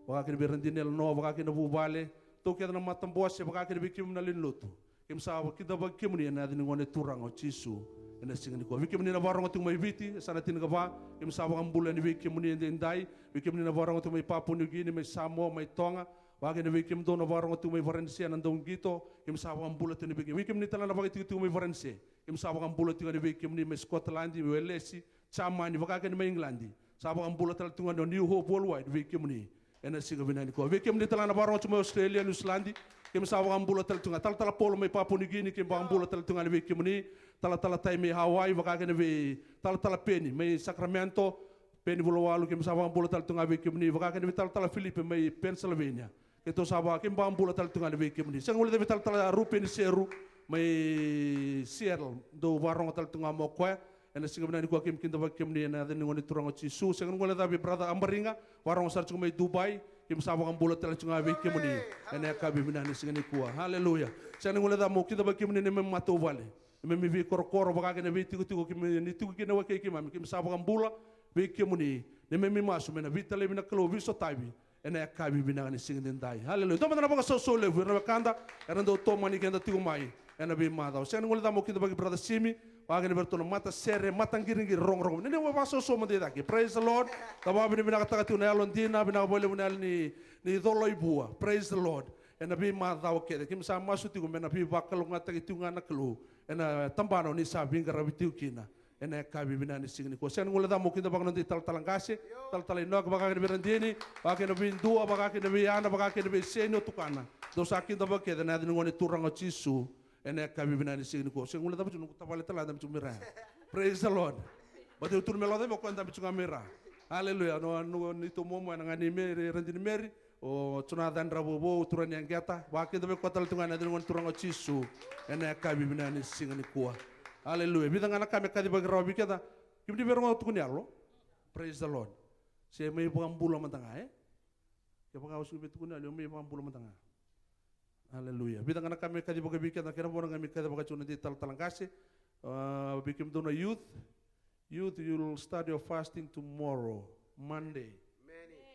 vaka kina vei Radini Elenoa, vaka kina vuvale, tou kece na matabose, vaka kina vei kemuni na lewe ni lotu. Keimami sa kidavaki kemuni ena yaca ni Gone Turaga o Jisu ena siga nikua. Vei kemuni na vakarorogo tiko mai Viti, e sa na tinikava, keimami sa vakabula yani vei kemuni edaidai. Vei kemuni na vakarorogo tiko mai Papua New Guinea, mai Samoa, mai Toga, vaka kina vei kemudou na vakarorogo tiko mai Varanise, na dauqito, keimami sa vakabula tiko yani vei kemuni. Vei kemuni tale na vakaitikotiko mai Varanise, keimami sa vakabula tiko yani vei kemuni, mai Scotland, mai Welesi, Jamani, vaka kina mai Igiladi. Sa vakabula tale tiko ga na New Hope Worldwide vei kemuni ena siga vinaka nikua. Vei kemuni tale ga na vakarorogo tiko mai Australia, New Zealand, keimami sa vakabula tale tiko ga. Talatala Paula mai Papua New Guinea, keimami vakabula tale tiko ga yani vei kemuni. Talatala Tai mai Hawaii, vaka kina vei talatala Peni mai Sacramento, Peni Vulawalu, keimami sa vakabula tale tiko ga vei kemuni. Vaka kina vei talatala Filipe mai Pennsylvania. Keitou sa vaka, keimami vakabula tale tiko ga yani vei kemuni. Sega ni guilecava vei talatala Rupeni Seru mai Seattle, dou vakarorogo tale tiko ga mai o koya. Ena siga vinaka nikua keimami kidavaki kemuni ena yaca ni Gone Turaga o Jisu. Sega ni guilecava vei brother Abariga, vakarorogo sara tiko mai Dubai. Keimami sa vakabula tale tiko ga vei kemuni ena yakavi vinaka ni siga nikua. Aleluya. Sega ni guilecava meu kidavaki kemuni neimami matavuvale, neimami veikorokoro, vaka kina veitikotiko keimami tiko kina, wekai keimami, keimami sa vakabula vei kemuni. Neimami masu me na veitalevi na Kalou, veisotavi ena yakavi vinaka ni siga edaidai. Aleluya. Dua mada na vakasausau levu vei ira na wekada era dau tomani keda tiko mai ena veimacawa. Sega ni guilecava meu kidavaki brother Simi, vaka kina vei iratou na matasere, mataqiriqiri, rogorogo. Ni na vakasausau mada i cake. Praise the Lord. Da vakavinavinakataka tiko na yalodina, vinaka vakalevu na yalo ni, ni coloi vua. Praise the Lord. Ena veimacawa kece keimami sa masu tiko me na veivakalougatataki tiko ga na Kalou ena tabana o ni sa veiqaravi tiko kina ena yakavi vinaka ni siga nikua. Sega ni guilecava meu kidavaka na noda italatala qase, talatala Inoke, vaka kina vei Radini, vaka kina vei Dua, vaka kina vei Ana, vaka kina vei Seni, o tukana. Dou sa kidavaki kece ena yaca ni Gone Turaga o Jisu ena yakavi vinaka ni siga nikua. Sega ni guilecava tiko noqu tavale tale ga, dabe tiko mai ra. Praise the Lord. Baleta au tukuna me lako cake o koya, dabe tiko ga mai ra. Aleluya. No, no, neitou momo ena gane i Meri, Radini Meri. O Jonathan Ravouvou, turaga ni Yaqeta, vakidavaki koya tale tu ga ena yaca ni Gone Turaga o Jisu ena yakavi vinaka ni siga nikua. Aleluya. Vica ga na ka me kacivaki rawa vei keda. Kemuni vei rogoca tukuni yalo. Praise the Lord. Se mai vakabula mada ga, e? Kevaka o sega ni via tukuni yalo, mai vakabula mada ga. Aleluya. Vica ga na ka me kacivaka vei keda, kena vona ga me kacivaka tiko na dei talatala qase. A, vei kemudou na youth. Youth, you'll start your fasting tomorrow, Monday.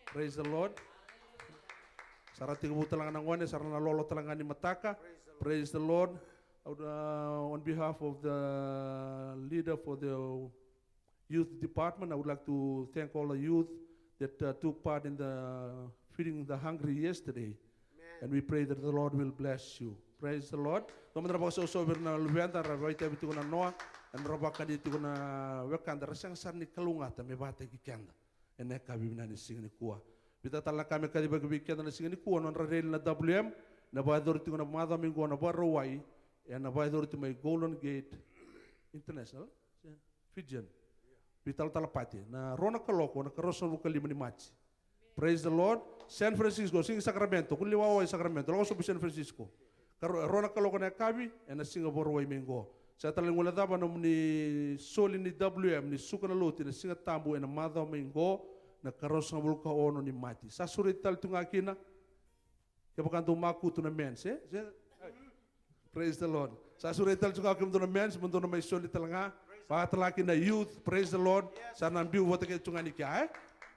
Praise the Lord. Sa ra tekivu tale ga na gone, sa ra na lolo tale ga ni mataka. Praise the Lord. I would, uh, on behalf of the leader for the youth department, I would like to thank all the youth that, uh, took part in the feeding the hungry yesterday. And we pray that the Lord will bless you. Praise the Lord. Dou mada na vakasausau vei ira na luveda ra vakaitavi tiko na noa, ena ra vakani tiko na wekada, ra sega sara ni kalougata me vakataki keda ena yakavi vinaka ni siga nikua. Vica tale na ka me kacivaki vei keda na siga nikua, nodra rally na W M, na vakayacori tiko na macawa mai qo na Vakarauwai, ena vakayacori tiko mai Golden Gate International, Fijian. Vei Talatala Pate, na rua na kaloko na karua sagavulu ka lima ni Maji. Praise the Lord. San Francisco, Sigi Sacramento, kua ni lewa o i Sacramento, lako sobu i San Francisco. Ka ro-, rua na kaloko na yakavi, ena Siga Vakarauwai mai qo. Sa tale ni guilecava na nomuni soli ni W M ni suka na lotu ena Siga Tabu ena macawa mai qo, na karua sagavulu ka ono ni Maji. Sa sureti tale tu ga kina. Kevaka dou makutu na men's, e? Se-, praise the Lord. Sa sureti tale tu ga kemudou na men's, mo dou na mai soli tale ga. Vakatale ga kina youth, praise the Lord. Sa na biu vata kece tu ga ni kea, e?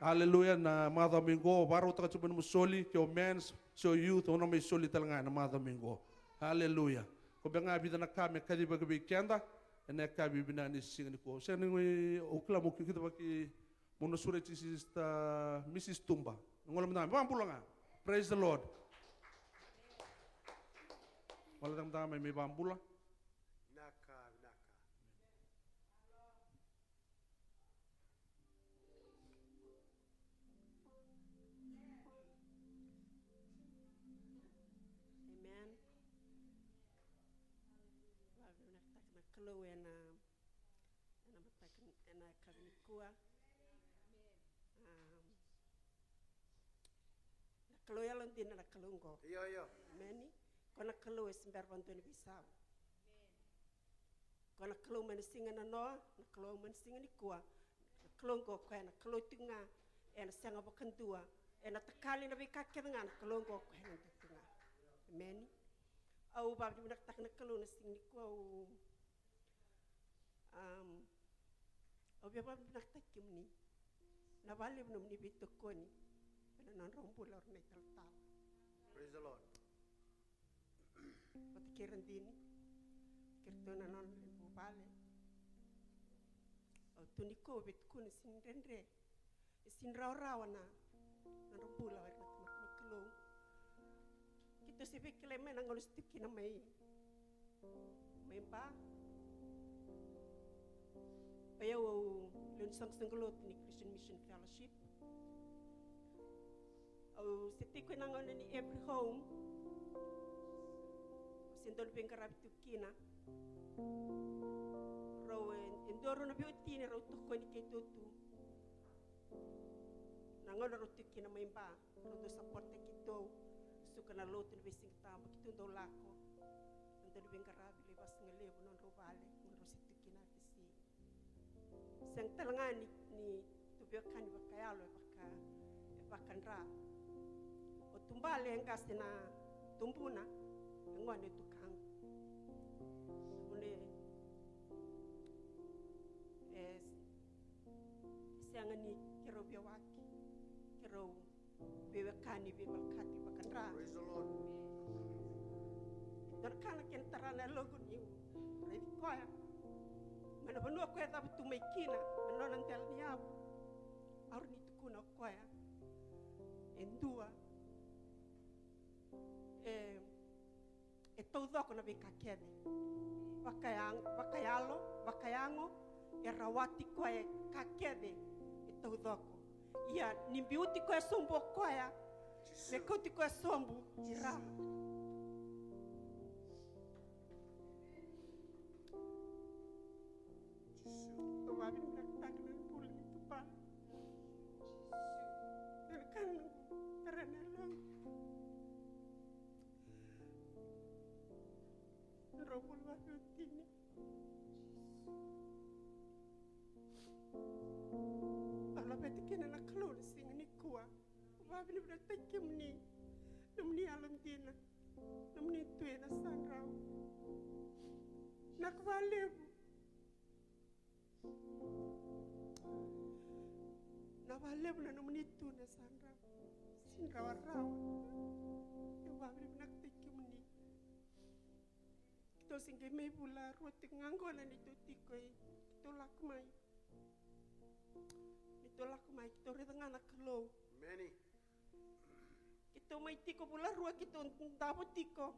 Aleluya, na macawa mai qo, vakarautaka tu mai nomu soli, ke o men's, se o youth, o na mai soli tale ga ena macawa mai qo. Aleluya. Ko beka ga vica na ka me kacivaki vei keda ena yakavi vinaka ni siga nikua. Sega ni, au kila mo kikitavaki. Mo na sureti Sister Missus Tuba. Na gole mada ga, me vakabula ga. Praise the Lord. Gole mada ga mai, me vakabula. Vinaka, vinaka. Amen. Vakavinavinakataka na Kalou ena, ena mataka, ena yakavi nikua. Am, na Kalou yalodina na Kalou qo. Io, io. Emeni. Ko na Kalou e se bera vakadua ni veisau. Ko na Kalou mai na siga na noa, na Kalou mai na siga nikua. Na Kalou qo koya na Kalou tiko ga, ena sega vakadua, ena takali na veika kece ga, na Kalou qo koya na dua tiko ga. Emeni. Au vakavinavinakataka na Kalou na siga nikua, au, am, au via vakavinavinakataki kemuni. Na vakalevu nomuni veitokoni ena nodrau bula o ira na italatala. Praise the Lord. Vata kei Radini, kei ratou na nona vuvale. Au tu nikua au via tukuna, sega ni dredre, e sega ni rawarawa na nodra bula o ira na tamata ni Kalou. Keitou se via kilai mai na gauna se tu kina mai, mai Ba. O yau au lewe ni soqosoqo lotu ni Christian Mission Fellowship. Au se tiko ena gauna ni Every Home. Au se dau veiqaravi tu kina. Rau e, e dua rau na veiwatini rau tokoni keitou tu. Na gauna rau tu kina mai Ba, rau dau sapota keitou. Suka na lotu na veisiga tabu keitou dau lako. Rau dau veiqaravi lai vasigalevu nodrau vale, gauna rau se tu kina Atisi. Sega tale ga ni, ni tu veiwekani vakayalo e vaka, e vakadra. O Tubale e qase na tubuna, e gone e tukaqu. Vune, e, sega ni keirau veiwaki, keirau veiwekani, veivalakati vakadra. Praise the Lord. Dua na ka na kena tara na yaloqu niu raici koya mai na vanua koya e cavutu mai kina na nona dela ni yavu. Au rawa ni tukuna o koya e dua e e taucoko na veika kece. Vakaya-, vakayalo, vakayago, e rawati koya e ka kece e taucoko. Ia ni biuti koya sobu o koya, me kauti koya sobu i ra. Au vakavinavinakataka na bula ni Tubale. Na ka na tara na yaloqu. Drau bula vakaotini. Au laveta kina na Kalou na siga nikua. Au vakavinavinakataki kemuni, nomuni yalodina, nomuni tu ena sadrau. Vinaka vakalevu. Vinaka vakalevu na nomuni tu ena sadrau. Sega ni rawarawa. Au vakavinavinakataki kemuni. Keitou se qai mai vula rua tiko ga qo na neitou tiko, e, keitou lako mai. Keitou lako mai, keitou raica ga na Kalou. Emeni. Keitou mai tiko vula rua, keitou davo tiko.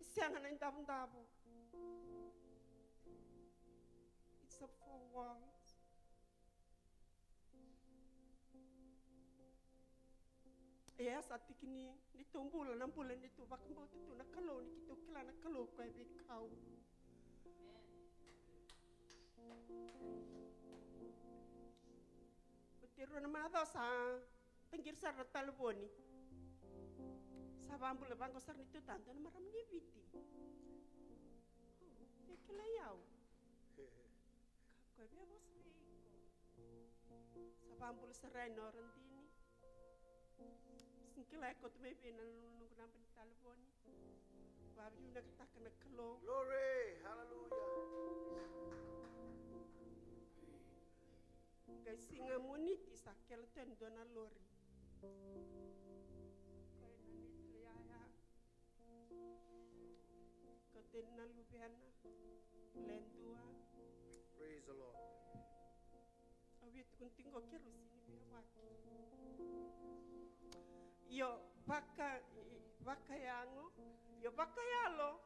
Sega na idavodavo. It's a four walls. E, sa tiki ni, ni tou bula, na bula ni tou vakabauta tu na Kalou, ni keitou kila na Kalou ko e veikau. Oti e rua na macawa sa taqiri sara na talevoni. Sa vabula vaqo sara ni tou ta dua na marama ni Viti. Via kilai au. Ka koya via vosa vei iko. Sa vabula sara yani na oradini. Sega ni kila e koto mai vei na noqu naba ni talevoni. Vakavinavinakataka na Kalou. Glory, hallelujah. Qai siga Moniti sa kele tu yani dua na lori. Koya na neitou yaya. Kauta yani na luvena, le dua. Praise the Lord. Au via tukuna tiko qo, keirau sega ni via wati. Io, vaka, vakayago, io, vakayalo,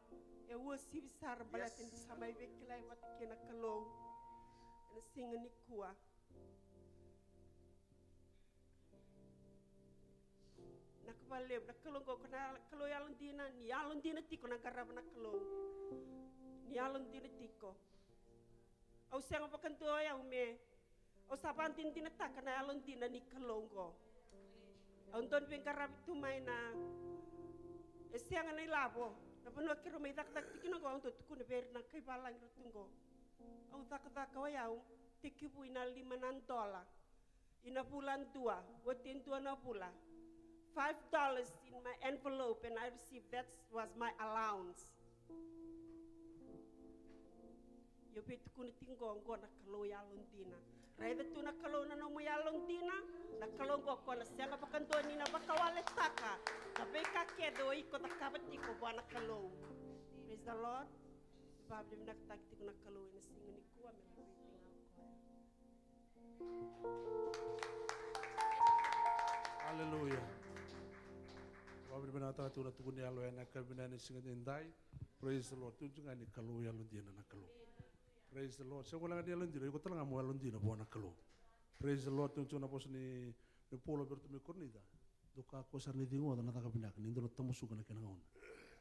e uasivi sara baleta ni sa mai veikilai vata kei na Kalou ena siga nikua. Vinaka vakalevu, na Kalou qo ko na Kalou yalodina, ni yalodina tiko na qarava na Kalou. Ni yalodina tiko. Au sega vakadua o yau me, au sa vakadinadinataka na yalodina ni Kalou qo. Au dau ni veiqaravi tu mai na, e sega na ilavo, na vanua keirau mai cakacaka tiko kina qo, au dau tukuna vei ira na kai valagi ra tu qo. Au cakacaka o yau, tekivu ina lima na dola. Ina vula dua, oti e dua na vula. Five dollars in my envelope and I received, that was my allowance. Io, vei tukuna tiko qo, qo na Kalou yalodina. Raica tu na Kalou na nomu yalodina, na Kalou qo ko na sega vakadua ni na vakawaletaka na veika kece o iko cakava tiko vua na Kalou. Praise the Lord. Vakavinavinakataki tiko na Kalou ena siga nikua me laveti ga o koya. Aleluya. Vakavinavinakataka tiko na tukuni yalo ena yakavi vinaka ni siga edaidai. Praise the Lord. Tukuna tiko ga ni Kalou yalodina na Kalou. Praise the Lord. Sega walega ni yalodina, iko tale ga mo yalodina vua na Kalou. Praise the Lord. Tukuna tiko na vosa ni, ni Paula vei iratou mai Korinica. Dou kakua sara ni ciqoma na caka vinaka, ni dou na tamusuka na kena gauna.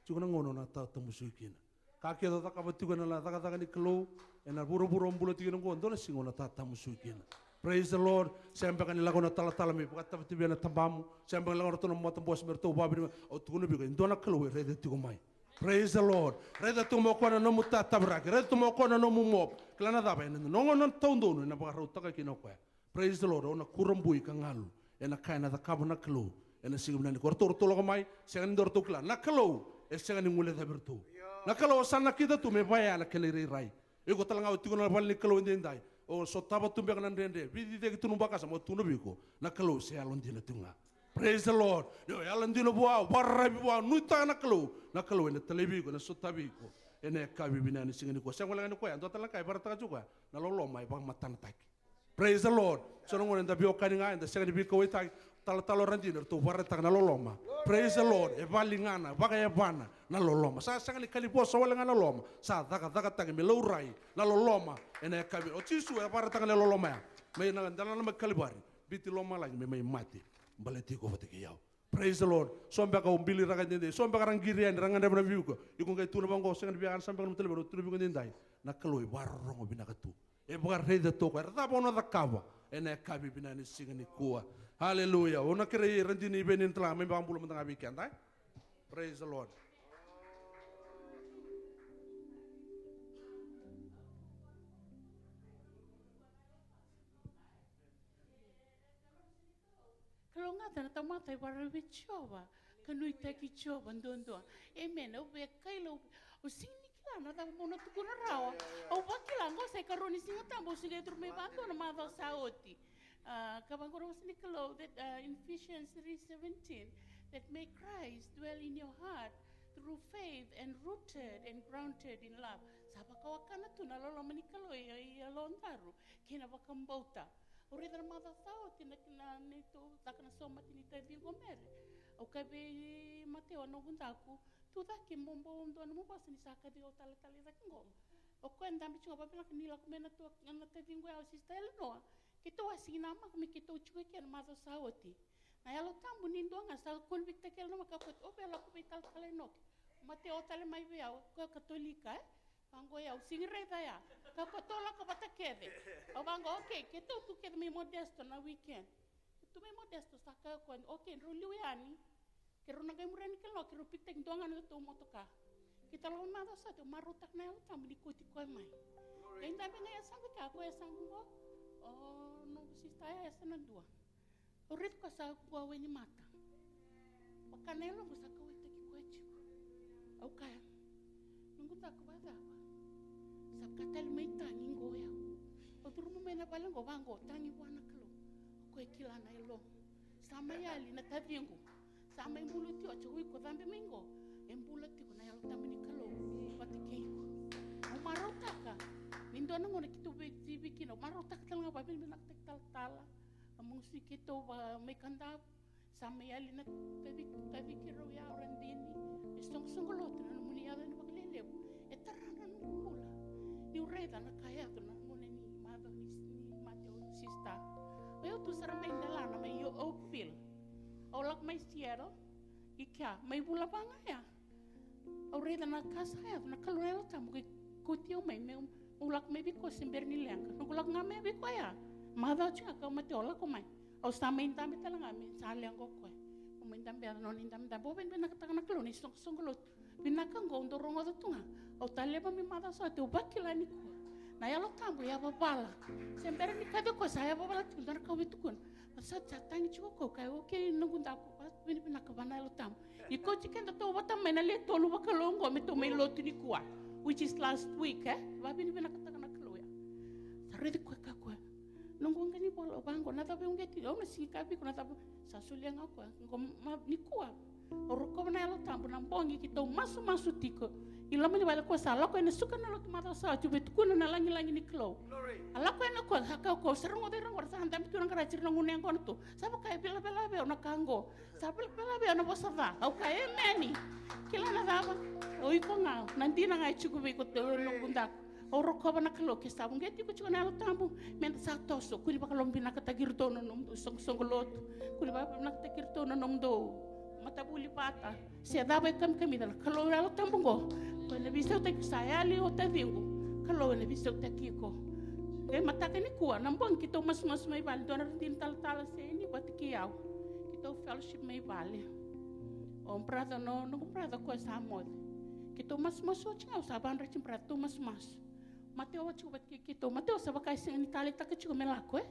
Tiko na gauna o na ta-, tamusuki kina. Ka kece o cakava tiko ena cakacaka ni Kalou, ena vuravura o bula tiko kina oqo, dua na siga o na ta-, tamusuki kina. Praise the Lord. Sega beka ni lako na talatala me vakatavatavia na tabamu. Sega beka ni lako na ratou na matabose me ratou vaviri. Au tukuna vei iko, e dua na Kalou e raica tiko mai. Praise the Lord. Raica tiko mai o koya na nomu tataviraki. Raica tiko mai o koya na nomu mop. Kila na cava, ena noda gauna taudonu ena vakarautaka kina o koya. Praise the Lord. O na kurabui ka galu ena ka ena cakava na Kalou ena siga vinaka nikua. O ratou, ratou lako mai, sega ni dua ratou kila. Na Kalou e sega ni guilecavi iratou. Na Kalou sa nakita tu me vaya na kena irairai. Iko tale ga o tiko na vale ni Kalou edaidai, o sotava tu beka na dredre, veiciciyaki tu na vakasama, au tukuna vei iko, na Kalou se yalodina tu ga. Praise the Lord. Ni o yalodina vua, o vakararavi vua, o nuitaka na Kalou, na Kalou ena talaivi iko, ena sotavi iko ena yakavi vinaka ni siga nikua. Sega walega ni koya, dua tale na ka e vakaraitaka tiko o koya, na loloma e vakamatanataki. Praise the Lord. So na gauna eda veiwekani ga, eda sega ni veikauwaitaki, talatala, o radini, eratou vakaraitaka na loloma. Praise the Lord. E vakaligana, vakayavana na loloma. Sa sega ni kalivosa walega na loloma, sa cakacakataki me laurai na loloma ena yakavi. O Jisu e vakaraitaka na loloma ya mai na delana mai Kalivari, biuti lomalagi me mai mate baleti iko vata kei au. Praise the Lord. So beka o biliraka edaidai, so beka ra qiri yani, ra gadreva na veivuke. Iko qai tukuna vaqo, sega ni via, sa beka na nomu talevoni, au tukuna vei iko edaidai, na Kalou e vakarorogo vinaka tu. E vakaraica tu o koya, era cava o na cakava ena yakavi vinaka ni siga nikua. Aleluya. O na kerei radini Iveni ni tala ga me vakabula mada ga vei keda, e? Praise the Lord. Sa na tamata e vakarau vei Jiova, ka nuitaki Jiova duadua. Amen. Au via kaila, au, au sega ni kila na cava meu na tukuna rawa. Au vakila qo sa ikarua ni Siga Tabu, au sega ni curu mai vakadua na macawa sa oti. Ah, ka vaqo na vosa ni Kalou, that, ah, in Ephesians three seventeen, that may Christ dwell in your heart through faith and rooted and grounded in love. Sa vakawakana tu na loloma ni Kalou i, i yalodaru kei na vakabauta. Au raica na macawa sa oti na, na neitou caka na somate ni taciqu o Mere. Au kaya vei Mateo, noqu daku, tu cake mo bau dua nomu vosa ni sa kaci au talatala i cake qo. O koya e dabe tiko, vakavinaka ni lako mai na tua, na taciqu ya, o Sister Eleanor. Keitou a sega ni namaka me keitou tiko eke na macawa sa oti. Na Yalo Tabu ni dua ga sa convict-taki Eleanor, ka koya, o via lako vei talatala Enoke. Mateo tale mai vei au, koya Katolika, e? Vaqo, ia, au sega ni raica ya. Ka koya, tou lako vata kece. Au vaqo, okay, keitou tu kece mai Modesto na weekend. Keitou mai Modesto, sa kaya o koya, okay, drau liu yani. Keirau na qai muria na Kalou, keirau pick-taki dua ga na nodatou motoka. Keitou lako mai macawa sa oti, au marautaka na Yalo Tabu ni kauti koya mai. Qai dabe ga e yasaqu, kaya o koya, yasaqu qo, o noqu sister ya, yasana dua. Au raica koya sa kua wainimata. Vaka na yaloqu sa kauwaitaki koya tiko. Au kaya, noqu daku, vakacava? Sa vaka tale mai tagi qo o yau. Au curuma mai na vale qo, vaqo, tagi vua na Kalou. O koya e kila na yalomu. Sa mai yali na taciqu. Sa mai bula tiko, o iko cabe mai qo. E bula tiko na Yalo Tabu ni Kalou vata kei iko. Au marautaka ni dua na gauna keitou veitiki kina, au marautaka tale ga, vakavinavinakataki talatala. A magusi keitou va mai Kadavu, sa mai yali na taci, taci keirau ya o Radini. E soqosoqo lotu na nomuni yaco yani vakalelevu. E tara na noqu bula. Niu raica na ka e yaco na gauna ni macawa ni, ni mate o sister. O yau tu sara mai Delana, mai Oakville. Au lako mai Seattle, i kea, mai vula va ga ya. Au raica na ka sa yaco, na Kalou na Yalo Tabu qai kauti au mai, meu, meu lako mai vei koya se bera ni leqa. Noqu lako ga mai vei koya ya, macawa tiko ga kau mate, au lako mai. Au sa mai dabe tale ga me sa leqa o koya. Au mai dabe, yaco na nona idabedabe. Au vakavinavinakataka na Kalou na isoqosoqo lotu. Vinaka qo au dau rogoca tu ga. Au taleva me macawa sa oti, au vakila nikua na Yalo Tabu e yavavala. Se bera ni kaci o koya, sa yavavala tiko, dua na ka au via tukuna. Sa, sa tagi tiko o koya, au kaya, okay, noqu daku, vakavinavinaka vua na Yalo Tabu. Ni kauti keda tautauvata mai na le tolu vakalou oqo me tou mai lotu nikua, which is last week, e? Vakavinavinakataka na Kalou ya. Sa raici koya, kaya o koya, noqu waqa ni vola, au vaqo, na cava e uqeti? Au na sega ni kaya vei iko na cava. Sa solia ga o koya. Qo ma, nikua au rokova na Yalo Tabu, na bogi keitou masumasu tiko i loma ni vale, o koya sa lako yani, suka na lotu macawa sa oti, au via tukuna na lagilagi ni Kalou. A lako yani o koya, sa kaya o koya, sa rogoca ira qo, ra sa dabe tu na qaraji, ira na gunu yaqona tu. Sa vaka e vilavilavea na ka qo. Sa vilavilavea na vosa ca. Au kaya, emeni. Kila na cava? O iko ga, na dina ga e tiko vei iko, noqu daku. Au rokova na Kalou, ke sa uqeti iko tiko na Yalo Tabu, meda sa toso. Kua ni vakalomavinakataki iratou na nomudou soqosoqo lotu. Kua ni vakalomavinakataki iratou na nomudou matavuli vata. Se cava e kamikamica, na Kalou Yalo Tabu qo, o koya na veisautaki. Sa yali o taciqu, Kalou ena veisautaki iko. Qai mataka nikua, na bogi keitou masumasu mai vale, dua na radini talatala se ni vata kei au. Keitou fellowship mai vale. O brother, no, noqu brother o koya sa moce. Keitou masumasu oti ga, au sa vadreti brother, tou masumasu. Mateo oti vata kei keitou, Mateo sa vaka e sega ni taleitaka tiko me lako, e?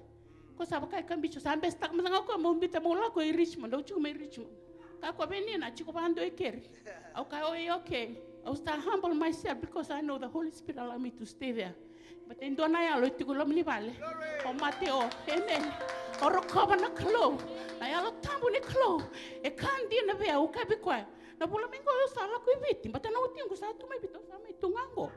Ko sa vaka e kabisa, sa besitaka mada ga o koya meu biuta meu lako i Richmond, au tiko mai Richmond. Kaya o koya vei Nina, tiko vadua e keri. Au kaya, oi, okay. Au sa humble myself because I know the Holy Spirit allow me to stay there. But e dua na yalo e tiko i loma ni vale. O Mateo, amen. O rokova na Kalou. Na Yalo Tabu ni Kalou e ka dina vei au, au kaya vei koya. Na vula mai qo au sa lako i Viti, but na watiqu sa tu mai Viti, au sa mai tu ga qo.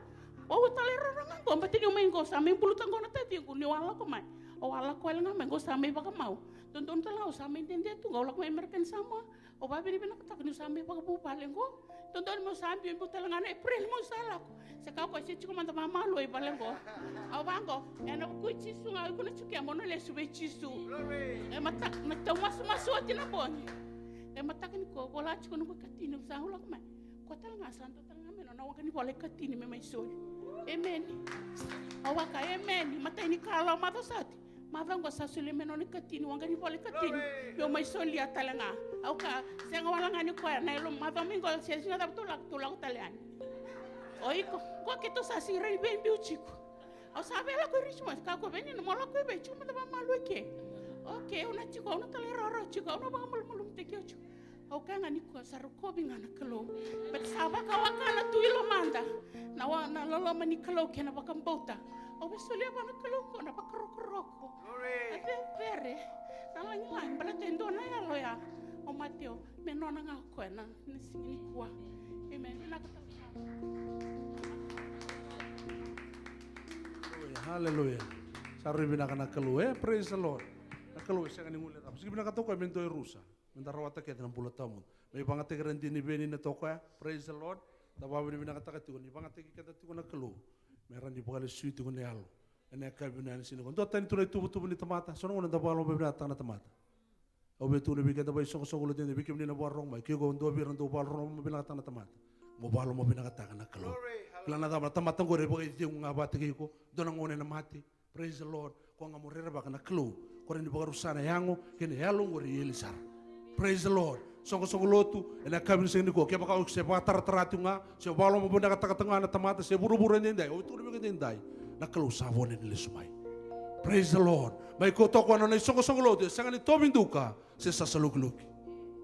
Au tale rara ga qo, but niu mai qo sa mai buluta qo na taciqu, niu a lako mai. Au a lako wale ga mai qo, sa mai vakamau. Dodonu tale ga au sa mai dede tu qo, au lako mai American Samoa. Au vakavinavinakataka niu sa mai vakavuvale qo. Dodonu meu sa biubiu tale ga na April meu sa lako. Se kaya o koya se tiko mada vakamalua i vale qo. Au vaqo, ena vuku i Jisu ga, au na tiko ya, meu na lesu vei Jisu. E mataka, na tau masumasu oti na bogi. E mataka nikua, vola tiko noqu ikatini, au sa lako mai. Koya tale ga sa dua tale ga mai nona waqa ni vola ikatini me mai soli. Emeni. Au vaka, emeni. Matai ni kalawa macawa sa oti. Macawa qo sa solia mai nona ikatini, waqa ni vola ikatini. Meu mai solia tale ga. Au kaya, sega wale ga ni koya, na yalo macawa mai qo, se sega cava tou lako, tou lako tale yani. O iko, qo keitou sa sega ni veibiu tiko. Au sa via lako i Richmond, kaya o koya vei Nina, mo lako i vei, tiko mada vakamalua i ke. Okay, au na tiko, au na talairawarawa tiko, au na vakamalumalumutaki au tiko. Au kaya ga nikua sa rokovi ga na Kalou. Baleta sa vakawakana tu i lomada na, wa, na loloma ni Kalou kei na vakabauta. Au via solia vua na Kalou qo na vakarokoroko. Glory. Na vevere, na lagilagi, baleta e dua na yalo ya o Mateo, me nona ga o koya na, na siga nikua. Amen. Vinaka tau. Hallelujah, hallelujah. Sa rui vinaka na Kalou, e? Praise the Lord. Na Kalou e sega ni guilecava. Sega ni vinakata o koya me dua e rusa. Me da rawata kece na bula tawamudu. Me ivagataki ira dina ni veni na toka ya. Praise the Lord. Da vakavinavinakataka tiko ni vagataki keda tiko na Kalou. Me rawa ni vakalesui tiko na yalo. Ena yakavi vinaka ni siga nikua. Dua tani tu na ituvatuva ni tamata. So na gauna da vakalomavinakataka na tamata. Au via tukuna vei keda vakaisoqosoqo lotu, vei kemuni na vakarorogo mai. Ke o dua vei ira dau vakalomavinakataka na tamata. Mo vakalomavinakataka na Kalou. Glory, hallelujah. Kila na cava, na tamata qori e vakaicegu ga vata kei iko. Dua na gauna ena mate. Praise the Lord. Ko ga mo rerevaka na Kalou. Ko rawa ni vakarusa na yago kei na yalo qori e eli sara. Praise the Lord. Soqosoqo lotu, ena yakavi ni siga nikua, kevaka o se vakataratara tiko ga, se vakaloma vinakataka tiko ga na tamata, se vuravura edaidai, au tukuna vei iko edaidai, na Kalou sa vo ni lesu mai. Praise the Lord. Mai ko toka na nona isoqosoqo lotu, e sega ni tovi duka se sasalukiluki.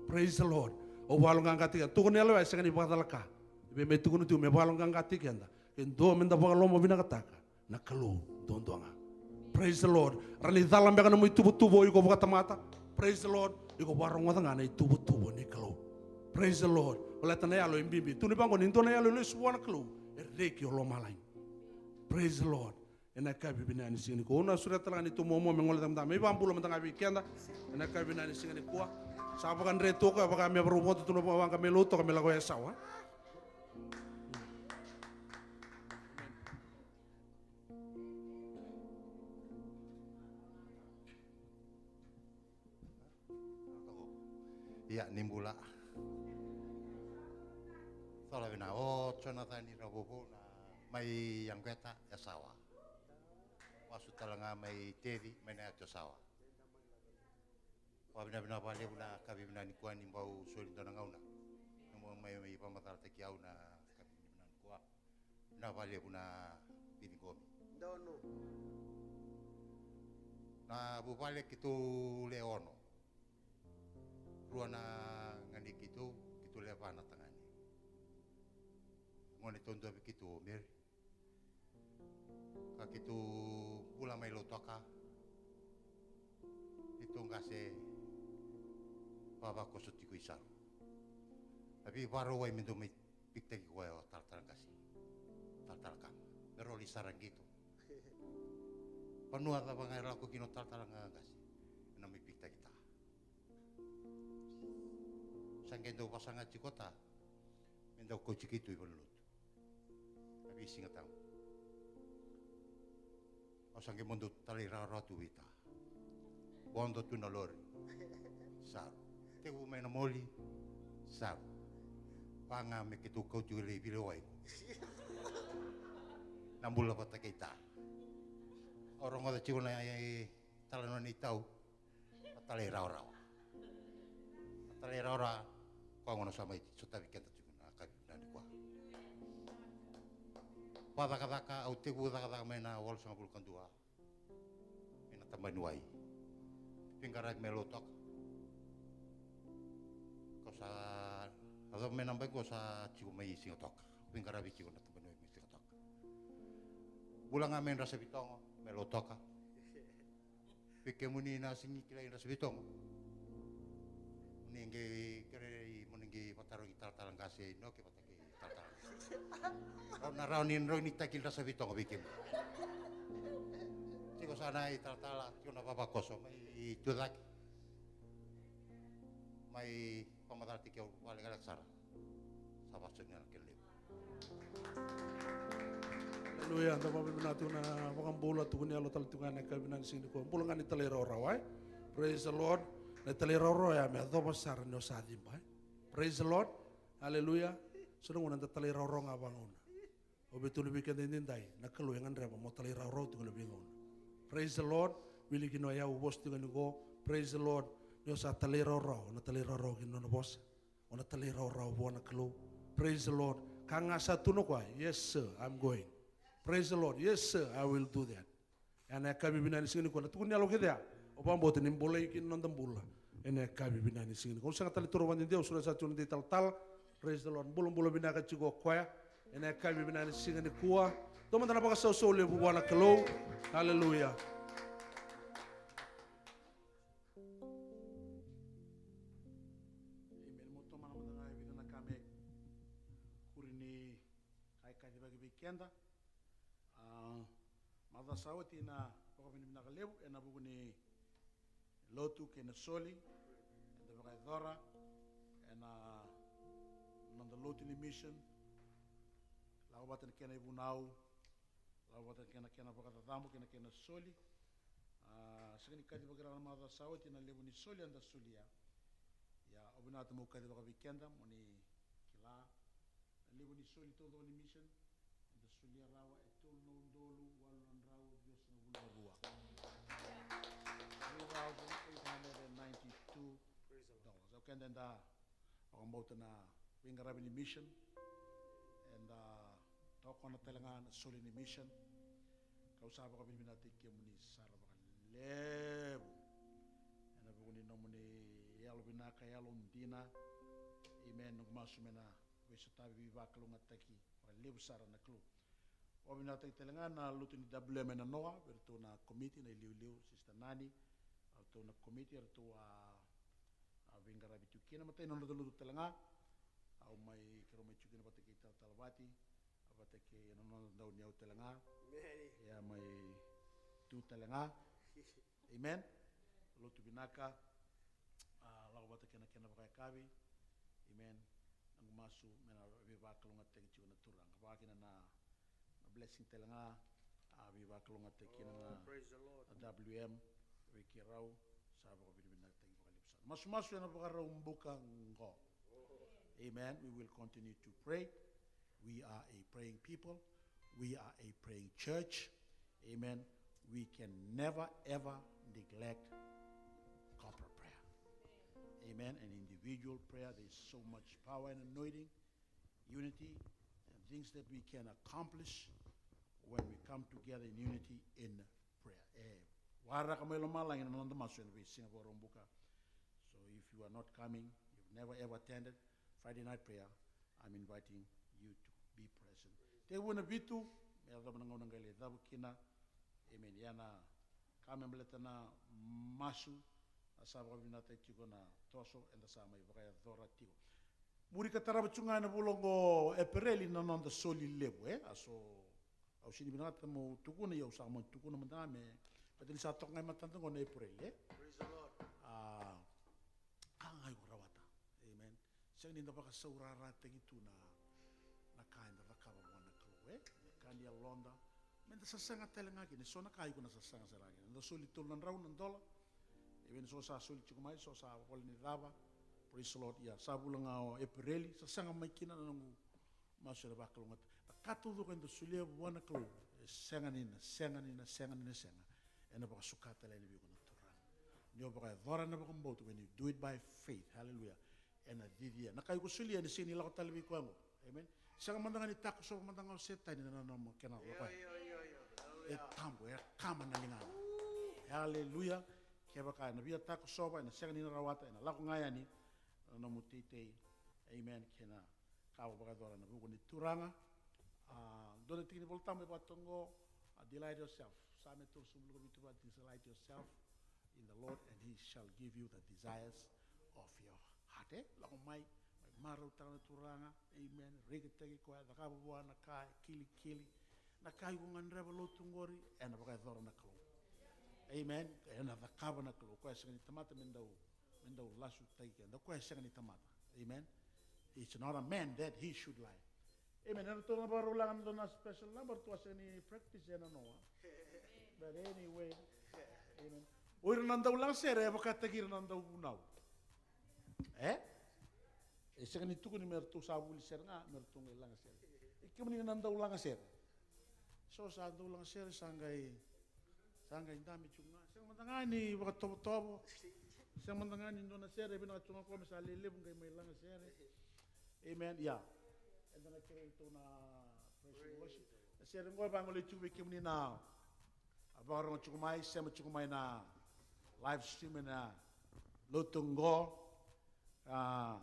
Praise the Lord. Au vakaloqaqataki keda, tukuna na yalo ya, e sega ni vakacalaka. Vei me tukuna tu me vakaloqaqataki keda, ke dua me da vakaloma vinakataka na Kalou duadua ga. Praise the Lord. Rawa ni cala beka nomu ituvatuva o iko vakatamata. Praise the Lord. Iko vakarogoca ga na ituvatuva ni Kalou. Praise the Lord. Baleta na yalo e bibi. Tukuni vaqo, ni dua na yalo e lesu vua na Kalou, e reki o lomalagi. Praise the Lord. Ena yakavi vinaka ni siga nikua, au na sureta tale ga ni tou muamua me gole mada, me vakabula mada ga vei keda. Ena yakavi vinaka ni siga nikua, sa vakadre toka, e vaka me varau vodo tu na vaqa me lotu toka me lako e sawa. Ia, ni bula. Cola vina, o Jonathan Ravouvou na mai Yaqueta, Yasawa. Vasu tale ga mai Teci, mai na yatu Yasawa. Vakavinavinaka vakalevu na yakavi vinaka nikua ni bau soli dua na gauna. Ni bau mai, mai vakamacalataki au na yakavi vinaka nikua. Vinaka vakalevu na veiciqomi. Donu. Na vuvale keitou le ono. Rua na gane keitou, keitou le va na tagane. Gone taudua vei keitou o Mary. Ka keitou bula mai Lautoka. Keitou qase vavakoso tiko i Saru. A veivakarau wai me dou mai pikitaki koya o talatala qase, talatala kama. Me roli sara qito. Vanua cava ga e lako kina o talatala ga qase, ena mai pikitaki ta. Sa qai dau vasaga tiko ta me dau kauti keitou i valenilotu. A veisiga tabu. Au sa qai mo dau talairawarawa tu vei ta. Vodo tu na lori. Saru. Tekivu mai na moli. Saru. Vaga me keitou kauti ira i Viliwai. Na bula vata kei ta. Au rogoca tiko na, e, talanoa nei tau. Na talairawarawa. Na talairawarawa. Koya gona sa mai sotavi keda tiko na yakavi vinaka nikua. Vakacakacaka, au tekivu cakacaka mai na walusagavulu ka dua. Mai na tabaniwai. Veiqaravi mai Lautoka. Kau sa yacova mai na bai, kau sa tiko mai Sigatoka. Veiqaravi tiko na tabaniwai mai Sigatoka. Bula ga mai Drasavitogo, mai Lautoka. Vei kemuni na sega ni kilai Drasavitogo, ni qai kerei mo ni qai vakatarogi talatala qase, no, ke vata kei talatala qase. Rau na rawa ni, rawa ni taki Drasavitogo vei kemuni. Tiko sa na italatala, tiko na vavakoso mai Tucake. Mai vakamacalataki au vakalekaleka sara. Sa vakasoni na kena levu. Aleluya, da vakavinavinaka tu na vakabula, tukuni yalo tale tu ga ena yakavi vinaka ni siga nikua. Bula ga ni talairawarawa, e? Praise the Lord. Na talairawarawa ya me yacova sara ni o sa ciba, e? Praise the Lord. Aleluya. So na gauna da talairawarawa ga vagauna. Au via tukuna vei keda edaidai, na Kalou e gadreva mo talairawarawa tiko ena veigauna. Praise the Lord. Wili kina o yau vosa tiko ni qo. Praise the Lord. Ni o sa talairawarawa, o na talairawarawa kina nona vosa. O na talairawarawa vua na Kalou. Praise the Lord. Ka ga sa tukuna o koya, yes sir, I'm going. Praise the Lord. Yes sir, I will do that. Ena yakavi vinaka ni siga nikua, na tukuni yalo kece ya. Au vakabauta ni bolei kina na noda bula ena yakavi vinaka ni siga nikua. Au sega tale ni toro vakadede, au sureta sa tiko na noda italatala. Praise the Lord. Bulabula vinaka tiko o koya ena yakavi vinaka ni siga nikua. Dua mada na vakasausau levu vua na Kalou. Haleluya. Amen. Mo tomana mada ga e vica na ka me kuri ni ka e kacivaki vei keda. A, macawa sa oti na vakavinavinaka levu ena vuku ni lotu kei na soli eda vakayacora ena noda lotu ni mission. Lako vata na kena ivunau, lako vata na kena, kena vakacacabo kei na kena soli. A, sega ni kacivaki rawa na macawa sa oti na levu ni soli eda solia. Ia, au vinakata meu kacivaka vei keda mo ni kila na levu ni soli taucoko ni mission. Eda solia rawa e tolu na udolu walu na drau ciwasagavulu ka rua. Three thousand eight hundred and ninety-two dollars. Au keda eda vakabauta na veiqaravi ni mission. Eda tokona tale ga na soli ni mission. Kau sa vakavinavinakataki kemuni sara vakalevu ena vuku ni nomuni yalo vinaka, yalo dina. Amen. Noqu masu me na veisotavi, veivakalougatataki vakalevu sara na Kalou. Vakavinavinakataki tale ga na lotu ni W M ena noa, vei iratou na komiti, na iliuliu, Sister Nani, a ratou na komiti, eratou a, a veiqaravi tu kina, matai na noda lotu tale ga, au mai, keirau mai tu kina vata kei Talatala Vati, a vata kei na noda dauniyau tale ga. Amen. Ia mai tu tale ga. Amen. Lotu vinaka. A, lako vata kei na kena vakayakavi. Amen. Noqu masu me na veivakalougatataki tiko na Turaga. Vakakina na, na blessing tale ga. A, veivakalougatataki kina na, oh, praise the Lord, na W M. Vei keirau sa vakavinavinakataki vakalevu sara. Masumasu ena Vakaraubuka qo. Amen. We will continue to pray. We are a praying people. We are a praying church. Amen. We can never ever neglect corporate prayer. Amen. An individual prayer, there is so much power and anointing, unity, and things that we can accomplish when we come together in unity in prayer. E waraka mai lomalagi na noda masu ena veisiga Vakaraubuka. So if you are not coming, you've never ever attended Friday night prayer, I'm inviting you to be present. Tekivu ena vitu me yacova na gauna qai lai cavu kina. Amen. Ia na ka me baleta na masu, a sa vakavinavinakataki tiko na toso eda sa mai vakayacora tiko. Muri ka tarava tu ga ena vula oqo Epereli na noda soli levu, e? A so, au sini vinakata meu tukuna, ia au sa mai tukuna mada ga me, baleta ni sa toka ga e matada oqo na Epereli, e? Praise the Lord. A, ka ga iko rawata. Amen. Sega ni da vakasaurarataki tu na, na ka eda cakava vua na Kalou, e? Na ka ni yaloda. Me da sasaga tale ga kina, so na ka iko na sasaga sara ga kina. Da soli tolu na drau na dola. E vei na so sa soli tiko mai, so sa vola ni cava. Praise the Lord. Ia, sa vula ga o Epereli, sasaga mai kina na noqu masu ena vakalougatataki. Na ka taucoko eda solia vua na Kalou, e sega ni na, sega ni na, sega ni na sega. Ena vakasuka tale yani vei iko na Turaga. Ni o vakayacora ena vakabauta, when you do it by faith. Hallelujah. Ena cici. Na ka iko solia ena sega ni lako tale vei koya oqo. Amen. Sega mada ga ni takosova mada ga o Setani na nomu kena lako yani. Io, io, io, io. E tabu, e kama na ligana. Haleluya. Kevaka ena via takosova, ena sega ni na rawata, ena lako ga yani na nomu teitei. Amen. Kei na ka o vakayacora ena vuku ni Turaga. A, dua na tiki ni Vola Tabu e vaka toka oqo, a, delight yourself. Same tolusagavulu ka vitu vaka, delight yourself in the Lord, and he shall give you the desires of your heart. E, lako mai, mai marautaka na Turaga. Amen. Rekitaki koya, cakava vua na ka e kilikili. Na ka iko gadreva lotu qori, ena vakayacora na Kalou. Amen. Ena cakava na Kalou. Koya sega ni tamata me dau, me dau lasutaki keda. Koya sega ni tamata. Amen. It's not a man that he should lie. Amen. Eratou na vakarau laga na dua na special number, ratou a sega ni practice ena noa. But anyway, amen. O ira na dau lagasere, e vakataki ira na dau vunau. E? E sega ni tukuni me ratou sa vuli sere ga, me ratou qai lagasere. E kemuni na dau lagasere. So sa dau lagasere, sa qai Sa qai dabe tiko ga. Sega mada ga ni vakatovotovo. Sega mada ga ni dua na sere, vinaka tiko ga o koya me sa lelevu qai mai lagasere. Amen. Ia. Eda na kerei ratou na praise and worship. Na sere qo e vagolei tiko vei kemuni na a vakarogo tiko mai, sema tiko mai na live stream ena lotu qo. A,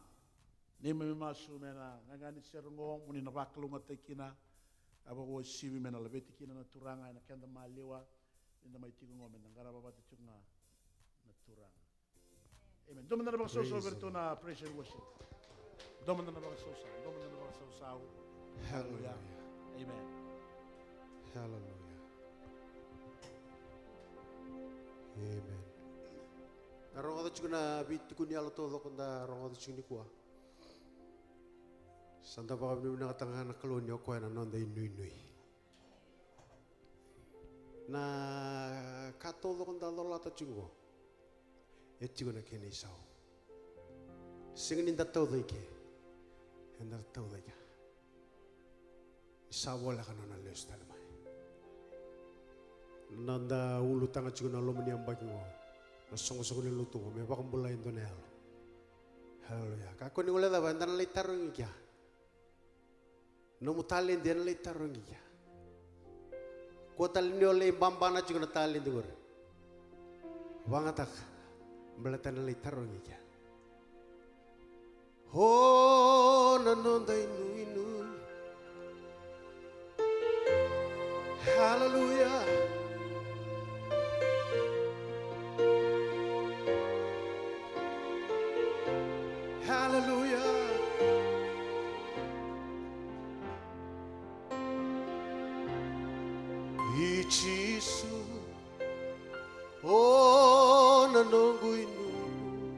neimami masu me na gaga ni sere qo mo ni na vakalougatataki kina. A vakauasivi me na laveti kina na Turaga ena keda maliwa. Ni da mai tiko qo me da qarava vata tiko ga na Turaga. Amen. Dua mada na vakasausau vei iratou na praise and worship. Dua mada na vakasausau, dua mada na vakasausau. Hallelujah. Amen. Hallelujah. Amen. Na rogoca tiko na veitukuni yalo taucoko da rogoca tiko nikua. Sa da vakavinavinakataka ga na Kalou ni o koya na noda inuinui. Na ka taucoko da colata tiko qo e tiko na kena isau. Sega ni da tauca i ke, eda tauca i ke. Ni sa voleka na nona lesu tale mai. Na noda ulutaga tiko na loma ni yabaki qo, na soqosoqo ni lotu qo me vakabulai e dua na yalo. Haleluya. Kakua ni guilecava, eda na lai tarogi kea. Nomu taledi ena lai tarogi kea. Kua tale ni o lai babana tiko na taledi qori. Vagataka, baleta ena lai tarogi kea. O na noda inuinui. Haleluya. Haleluya. I Jisu, o na noqu inuinui.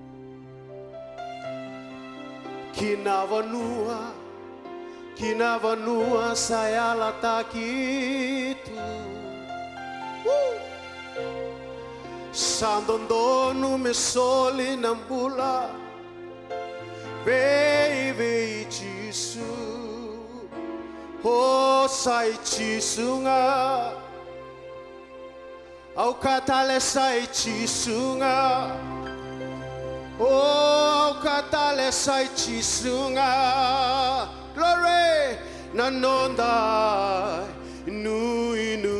Ki na vanua, ki na vanua sa yalataki tu. Woo! Sa dodonu me soli na bula vei, vei Jisu. O sa i Jisu ga. Au kaya tale sa i Jisu ga. O, au kaya tale sa i Jisu ga. Glory. Na noda inuinui.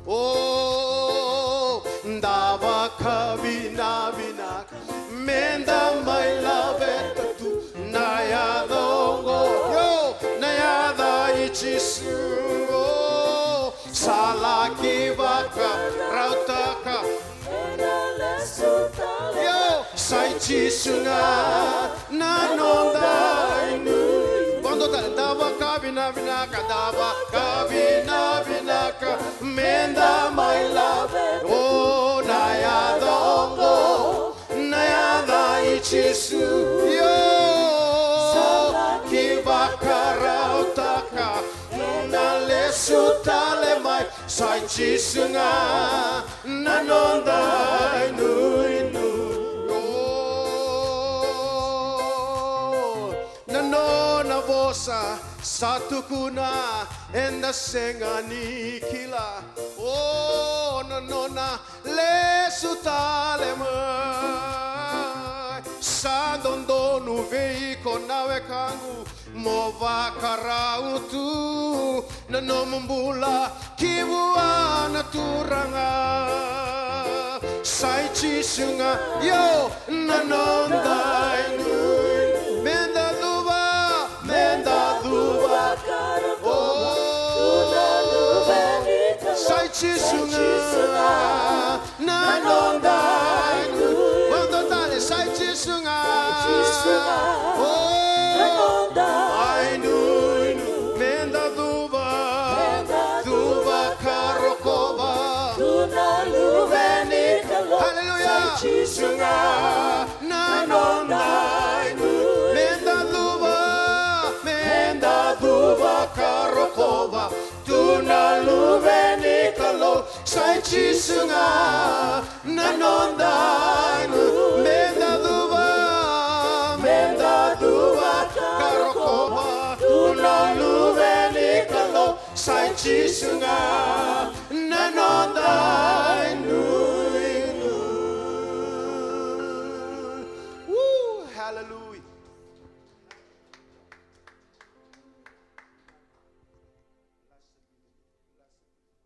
O, da vakavinavinaka me da mai laveta tu na yaca oqo. Io, na yaca i Jisu. O, sa laki vakarautaka. Io, sa i Jisu ga na noda inuinui. Vodo tale, da vakavinavinaka, da vakavinavinaka me da mai laveta. O, na yaca oqo, na yaca i Jisu. Io, sa laki vakarautaka na lesu tale mai. Sa i Jisu ga na noda inuinui. O, na nona vosa sa tukuna, eda sega ni kila. O, na nona lesu tale mai. Sa dodonu vei iko na wekaqu, mo vakarau tu na nomu bula ki vua na Turaga. Sa i Jisu ga, io, na noda inuinui. Me da cuva, me da cuva. O, sa i Jisu ga na noda inuinui. Vodo tale, sa i Jisu ga. O, na noda inuinui. Me da cuva, cuva ka rokova tu na Luve ni Kalou. Haleluya. Sa i Jisu ga na noda inuinui. Me da cuva, me da cuva ka rokova tu na Luve ni Kalou. Sa i Jisu ga na noda inuinui. Me da cuva, me da cuva ka rokova tu na Luve ni Kalou. Sa i Jisu ga na noda inuinui. Woo, hallelujah.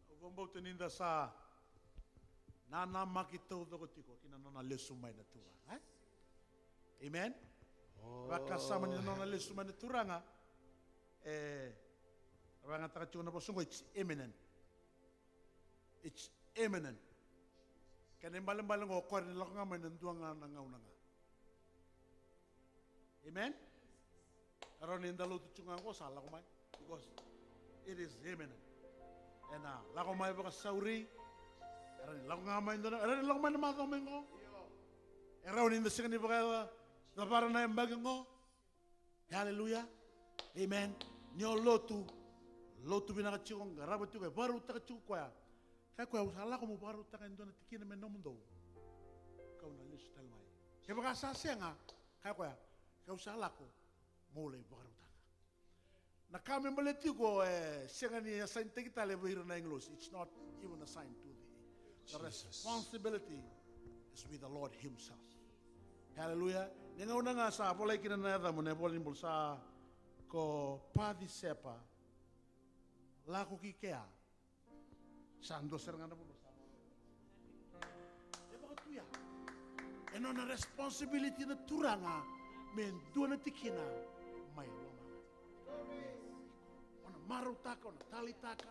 Au vakabauta ni da sa Nanamaki taucoko tiko ki na nona lesu mai na Turaga, e? Amen. Vakasama ni nona lesu mai na Turaga, e, vakayagataka tiko na vosa oqo, it's imminent. It's imminent. Kena ibalebale oqo, o koya ni lako ga mai na dua ga na gauna ga. Amen. E rawa ni da lotu tiko ga oqo, sa lako mai. Because it is imminent. Ena lako mai vakasauri. E rawa ni lako ga mai dua na, e rawa ni lako mai na macawa mai oqo. E rawa ni da sega ni vakayacavara na yabaki oqo. Haleluya. Amen. Ni o lotu, lotu vinaka tiko, qarava tiko, e vakarautaka tiko koya. Kaya koya, au sa lako meu vakarautaka e dua na tikina me nomudou, kau na lesu tale mai. Kevaka sa sega, kaya koya, kau sa lako meu lai vakarautaka. Na ka me baleti iko, e sega ni assign-taki tale vei ira na agilosi. It's not even assigned to the, the responsibility is with the Lord himself. Hallelujah. Ni gauna ga sa volai kina na yacamu, na ivola ni bula, sa ko Patisepa Lakoki Kea. Sa dua sara ga na vanua sa e vakatuya. E nona responsibility na Turaga me dua na tikina mai loma. O na marautaka, o na taleitaka.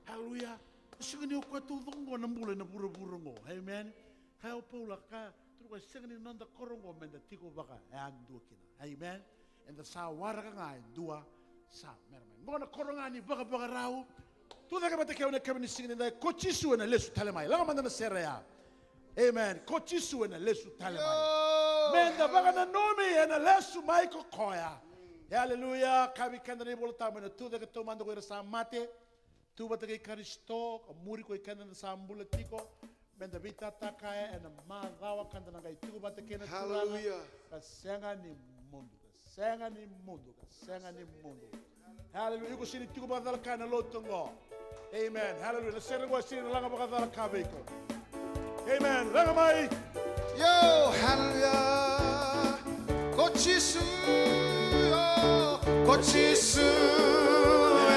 Haleluya. O sega ni o koya taucoko oqo na bula ena vuravura oqo. Amen. Kaya o Paula, kaya tiko, e sega ni noda koro oqo meda tiko vakayadua kina. Amen. Eda sa waraka ga e dua sa mera mai. Oqo na koro ga ni vakavakarau. Tucake vata kei au ena yakavi ni siga nidai, ko Jisu ena lesu tale mai. Laga mada na sere ya. Amen. Ko Jisu ena lesu tale mai. Meda vakananumi ena lesu mai ko koya. E, aleluya. Kaya vei keda na iVola Tabu, ena tucake taumada ko ira sa mate, tu vata kei Karisito, ka muri ko i keda da sa bula tiko, meda veitataka ena macawa ka da na qai tiko vata kei na Turaga. Hallelujah. Ka sega ni mudu, ka sega ni mudu, ka sega ni mudu. Hallelujah. Iko sega ni tiko vakacalaka ena lotu oqo. Amen. Hallelujah. Na sere oqo e sega ni laga vakacalaka vei iko. Amen. Laga mai. Yo, hallelujah. Ko Jisu, yo, ko Jisu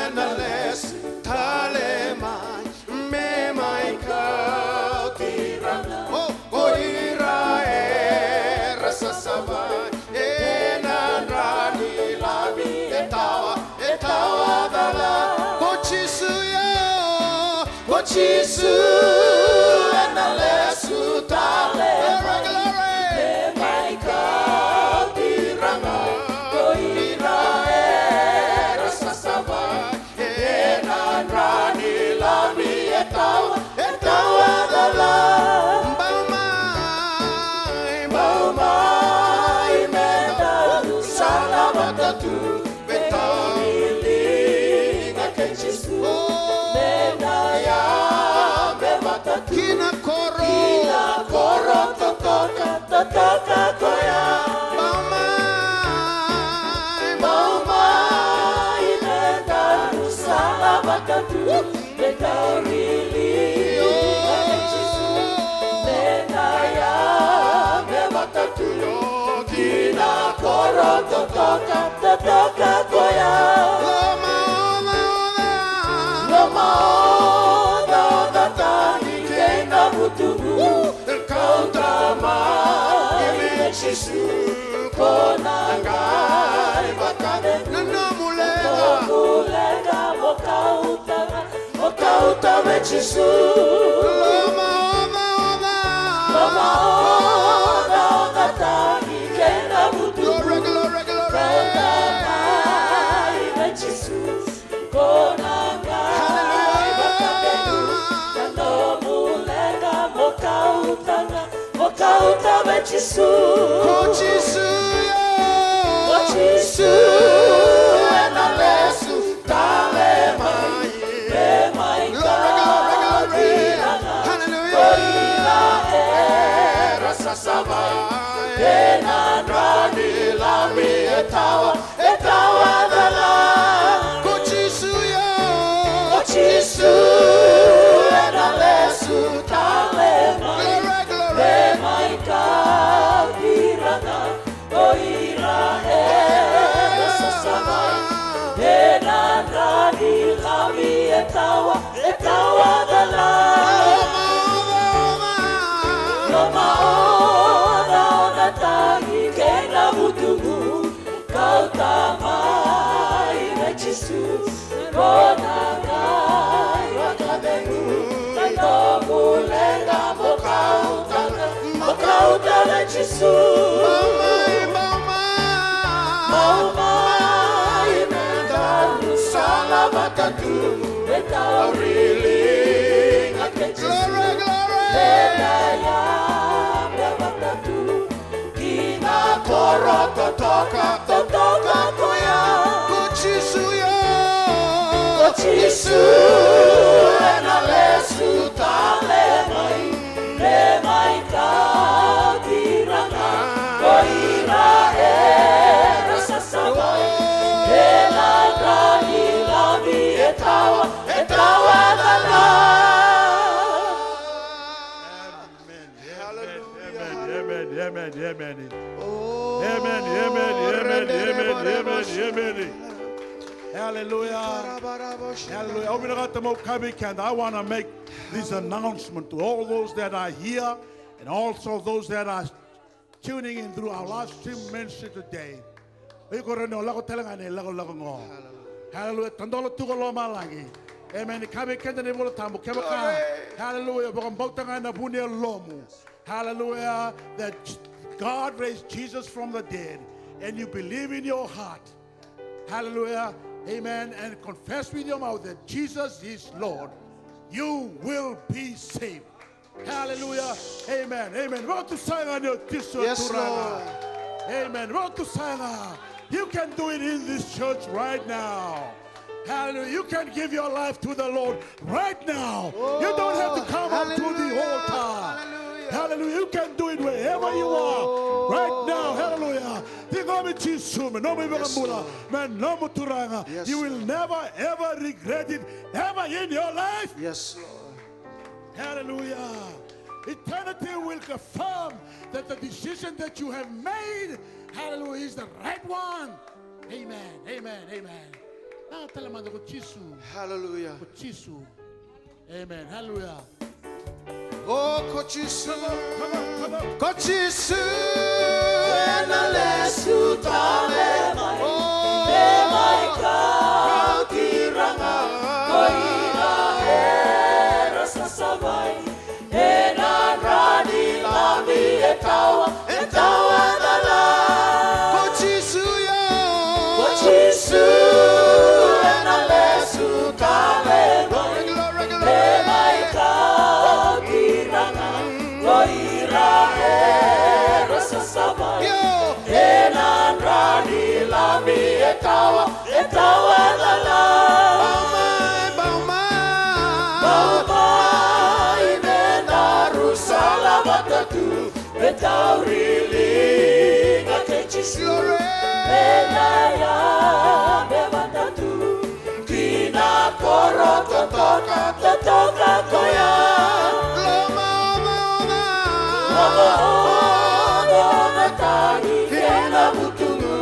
ena lesu tale mai, me mai kauti ira na, o, ko ira era sasavai ena dra ni Lami e tawa, e tawa cala. Ko Jisu, yo, ko Jisu ena lesu tale mai, e mai kauti ira ga ko ira era sasavai ena dra ni Lami e tawa, e tawa cala. Bau mai, bau mai meda sala vata tu, me tauri liga kei Jisu, meda yabe vata tu ki na koro, ki na koro totoka, totoka koya. Bau mai, bau mai meda sala vata tu, me tauri liga kei Jisu, meda yabe vata tu ki na koro totoka, totoka koya. Lomaocaoca tani kei na vutugu, kauta mai vei Jisu ko na qai vakacegu. Na nomu leqa, nomu leqa mo kauta ga, mo kauta vei Jisu. Lomaocaoca, lomaocaoca tani kei na vutugu, glory, glory, glory, kauta mai vei Jisu ko na qai vakacegu. Na nomu leqa mo kauta ga, mo kauta vei Jisu. Ko Jisu, ko Jisu ena lesu tale mai, me mai kauti ira ga ko ira era sasavai ena dra ni Lami e tawa, e tawa cala. Ko Jisu, yo, ko Jisu ena lesu tale mai, glory, glory, me mai kauti ira ga ko ira era sasavai ena dra ni Lami e tawa, e tawa cala. Bau mai, bau mai. Bau mai me daru salavata tu, me tauri liga kei Jisu. Glory, glory. Me daya me vata tu ki na koro totoka, totoka koya. Ko Jisu ya. Ko Jisu ena lesu tale mai. Me mai kauti ira ga ko ira era sasavai ena dra ni lami e tawa, e tawa na la. Amen, amen, amen, amen, amen, amen. Oh, amen, amen, amen, amen, amen, amen, amen. Hallelujah. Hallelujah. Au vinakata meu kaya vei keda, I want to make this announcement to all those that are here and also those that are tuning in through our live stream ministry today. O iko rawa ni o lako tale ga ena ilakolako qo. Hallelujah. Tadola tu ko lomalagi. Amen. Kaya vei keda na iVola Tabu, kevaka, hallelujah, vakabauta ga ena vu ni yalomu, hallelujah, that God raised Jesus from the dead, and you believe in your heart, hallelujah, amen, and confess with your mouth that Jesus is Lord, you will be saved. Hallelujah. Amen. Amen. Vakatusa ga ni o Jisu e Turaga. Amen. Vakatusa ga. You can do it in this church right now. Hallelujah. You can give your life to the Lord right now. You don't have to come up to the altar. Hallelujah. You can do it wherever you are right now. Hallelujah. Ciqomi Jisu me nomu iVakabula, me nomu Turaga. You will never ever regret it ever in your life. Yes, Lord. Hallelujah. Eternity will confirm that the decision that you have made, hallelujah, is the right one. Amen, amen, amen. Na tale mada ko Jisu. Hallelujah. Ko Jisu. Amen. Hallelujah. Oh, ko Jisu. Come on, come on, come on. Ko Jisu ena lesu tale mai. Oh. Me mai kauti ira ga ko ira era sasavai ena dra ni lami e tawa, e tawa na la. Ko Jisu ya. Ko Jisu ena lesu tale mai. Glory, glory, glory. Me mai kauti ira ga ko ira era sasavai ena dra ni lami e tawa, e tawa na la. Bau mai, bau mai. Bau mai me daru salavata tu, me tauri liga kei Jisu. Glory. Me daya me vata tu ki na koro totoka, totoka koya. Lomaocaoca. Lomaocaoca tagi kei na vutugu,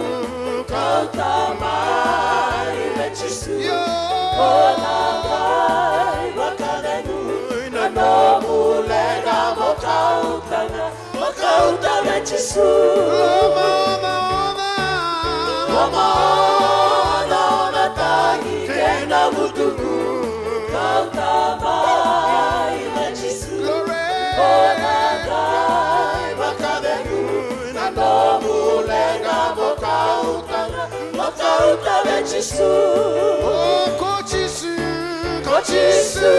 kauta mai me Jisu. Io. O na qai vakacegu, na nomu leqa mo kauta ga. Mo kauta me Jisu. Lomaocaoca. Lomaocaoca tagi kei na vutugu. Kauta mai me Jisu. Glory. O na qai vakacegu, na nomu leqa mo kauta ga. Mo kauta me Jisu. O ko Jisu. Ko Jisu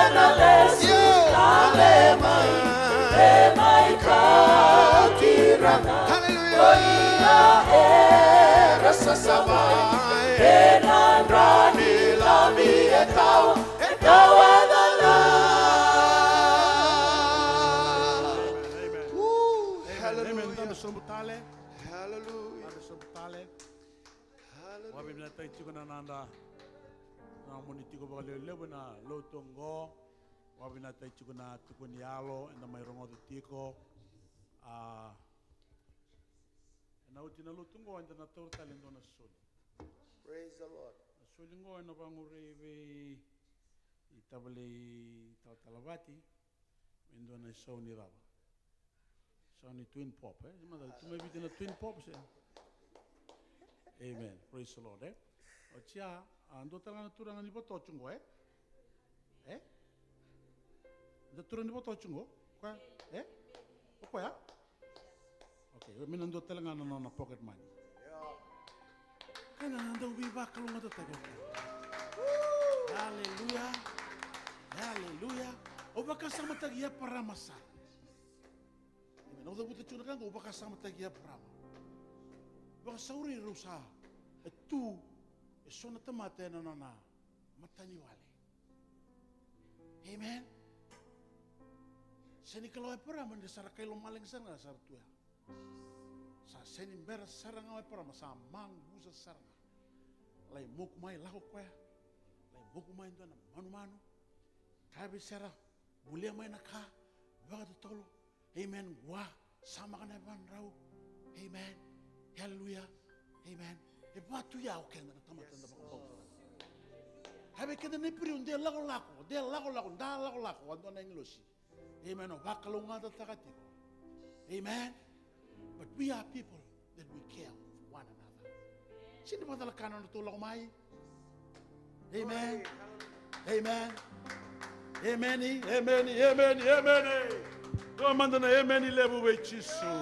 ena lesu tale mai, e mai kauti ira ga ko ira era sasavai ena dra ni lami e tawa, e tawa na la. Amen. Amen. Hallelujah. Amen. Sobu tale. Hallelujah. Sobu tale. Hallelujah. Vakavinavinakataki tiko na nada na moni tiko vakalevulevu ena lotu oqo. Vakavinavinakataki tiko na tuku ni yalo eda mai rogoca tiko. A, ena oti na lotu oqo eda na taura tale e dua na soli. Praise the Lord. Na soli oqo ena vakamuria vei tavale Talatala Vati. Me dua na isau ni cava? Isau ni twin pop, e? Mada, tu mai Viti na twin pop, se? Amen. Praise the Lord, e? Oti ya, a, dua tale ga na turaga ni Vatocu qo, e? E? Da turaga ni Vatocu qo? Koya, e? O koya? E, me na dua tale ga na nona pocket money. Ka na dau veivakalougatataki o koya. Aleluya. Aleluya. Au vakasamataki Eparama sara. Emeni. Au cavuta tiko na ka qo, au vakasamataki Eparama. Vakasauri rau sa, e tu e so na tamata ena nona mataniwale. Amen. Sega ni Kalou Eparama ni sa ra kai lomalagi sara ga sa ra tu ya. Sa sega ni bera sara ga o Eparama, sa maqusa sara ga. Lai moku mai, lako koya. Lai moku mai dua na manumanu. Kaya vei Sera, bulia mai na ka vakatotolo. Amen. Wa, samaka na yavadrau. Amen. Haleluya. Amen. E vatu ya o keda na tamata eda vakabauta. Kaya vei keda na Iperiu, de lakolako, de lakolako, da lakolako, a dua na agilosi. Amen. O vakalougatataka tiko. Amen. But we are people that we care for one another. Sega ni vakacalaka na nodratou lako mai. Amen. Amen. Emeni, emeni, emeni, emeni. Dua mada na emeni levu vei Jisu.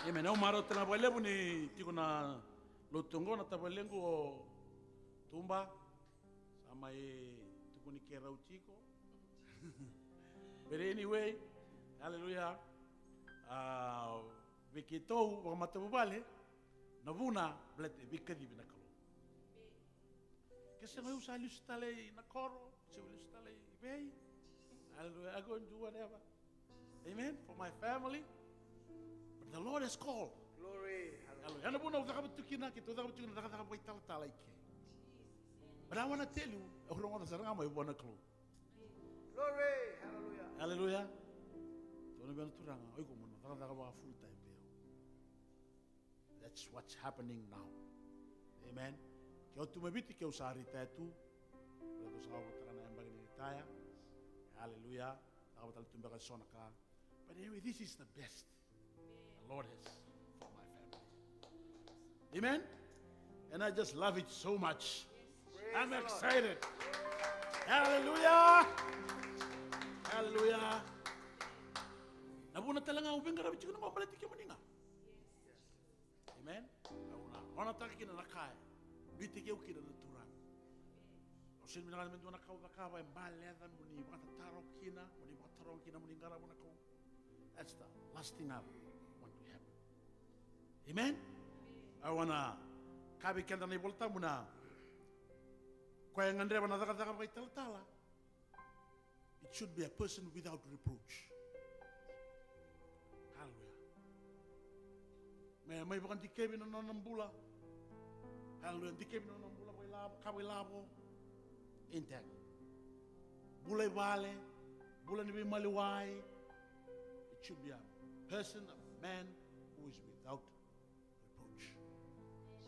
Emeni. Au marau tale ga vakalevu ni tiko na lotu oqo na tavalequ o Tuba. Sa mai tukuni keirau tiko. But anyway, haleluya. A, vei keitou vakamatavuvale, na vuna baleta e veikacivi na Kalou. Ke sega, au sa lesu tale i na koro, se au lesu tale i vei. Haleluya. I go and do whatever. Amen. For my family. But the Lord has called. Glory. Hallelujah. Haleluya. Ya na vuna au cakava tu kina, keitou cakava tu kina na cakacaka vakaitalatala i ke. But I wanna tell you, au rogoca sara ga mai vua na Kalou. Glory. Hallelujah. Haleluya. Tukuna vei au na Turaga, o iko mo na cakacaka vaka full time vei au. That's what's happening now. Amen. Ke au tu mai Viti, ke au sa retire tu. Baleta au sa vakataka na yabaki ni retire. Haleluya. Cakava tale tu beka e so na ka. But anyway, this is the best the Lord has for my family. Amen. And I just love it so much. I'm excited. Hallelujah. Hallelujah. Na vuna tale ga au veiqaravi tiko na, baleti kemuni ga. Amen. Au na onataka kina na ka e biuti au kina na Turaga. Au sega ni vinakata me dua na ka au cakava e bale, mo ni vakatataro kina, mo ni vakataroga kina, mo ni qarava na Kalou. That's the last thing I want to happen. Amen. I wanna kaya vei keda na iVola Tabu, na koya e gadreva na cakacaka vakaitalatala, it should be a person without reproach. Hallelujah. Me mai vakadikevi na nona bula. Hallelujah. Dikevi na nona bula vakailavo, ka vakailavo. Intact. Bula i vale, bula ni veimaliwai. It should be a person, a man who is without reproach.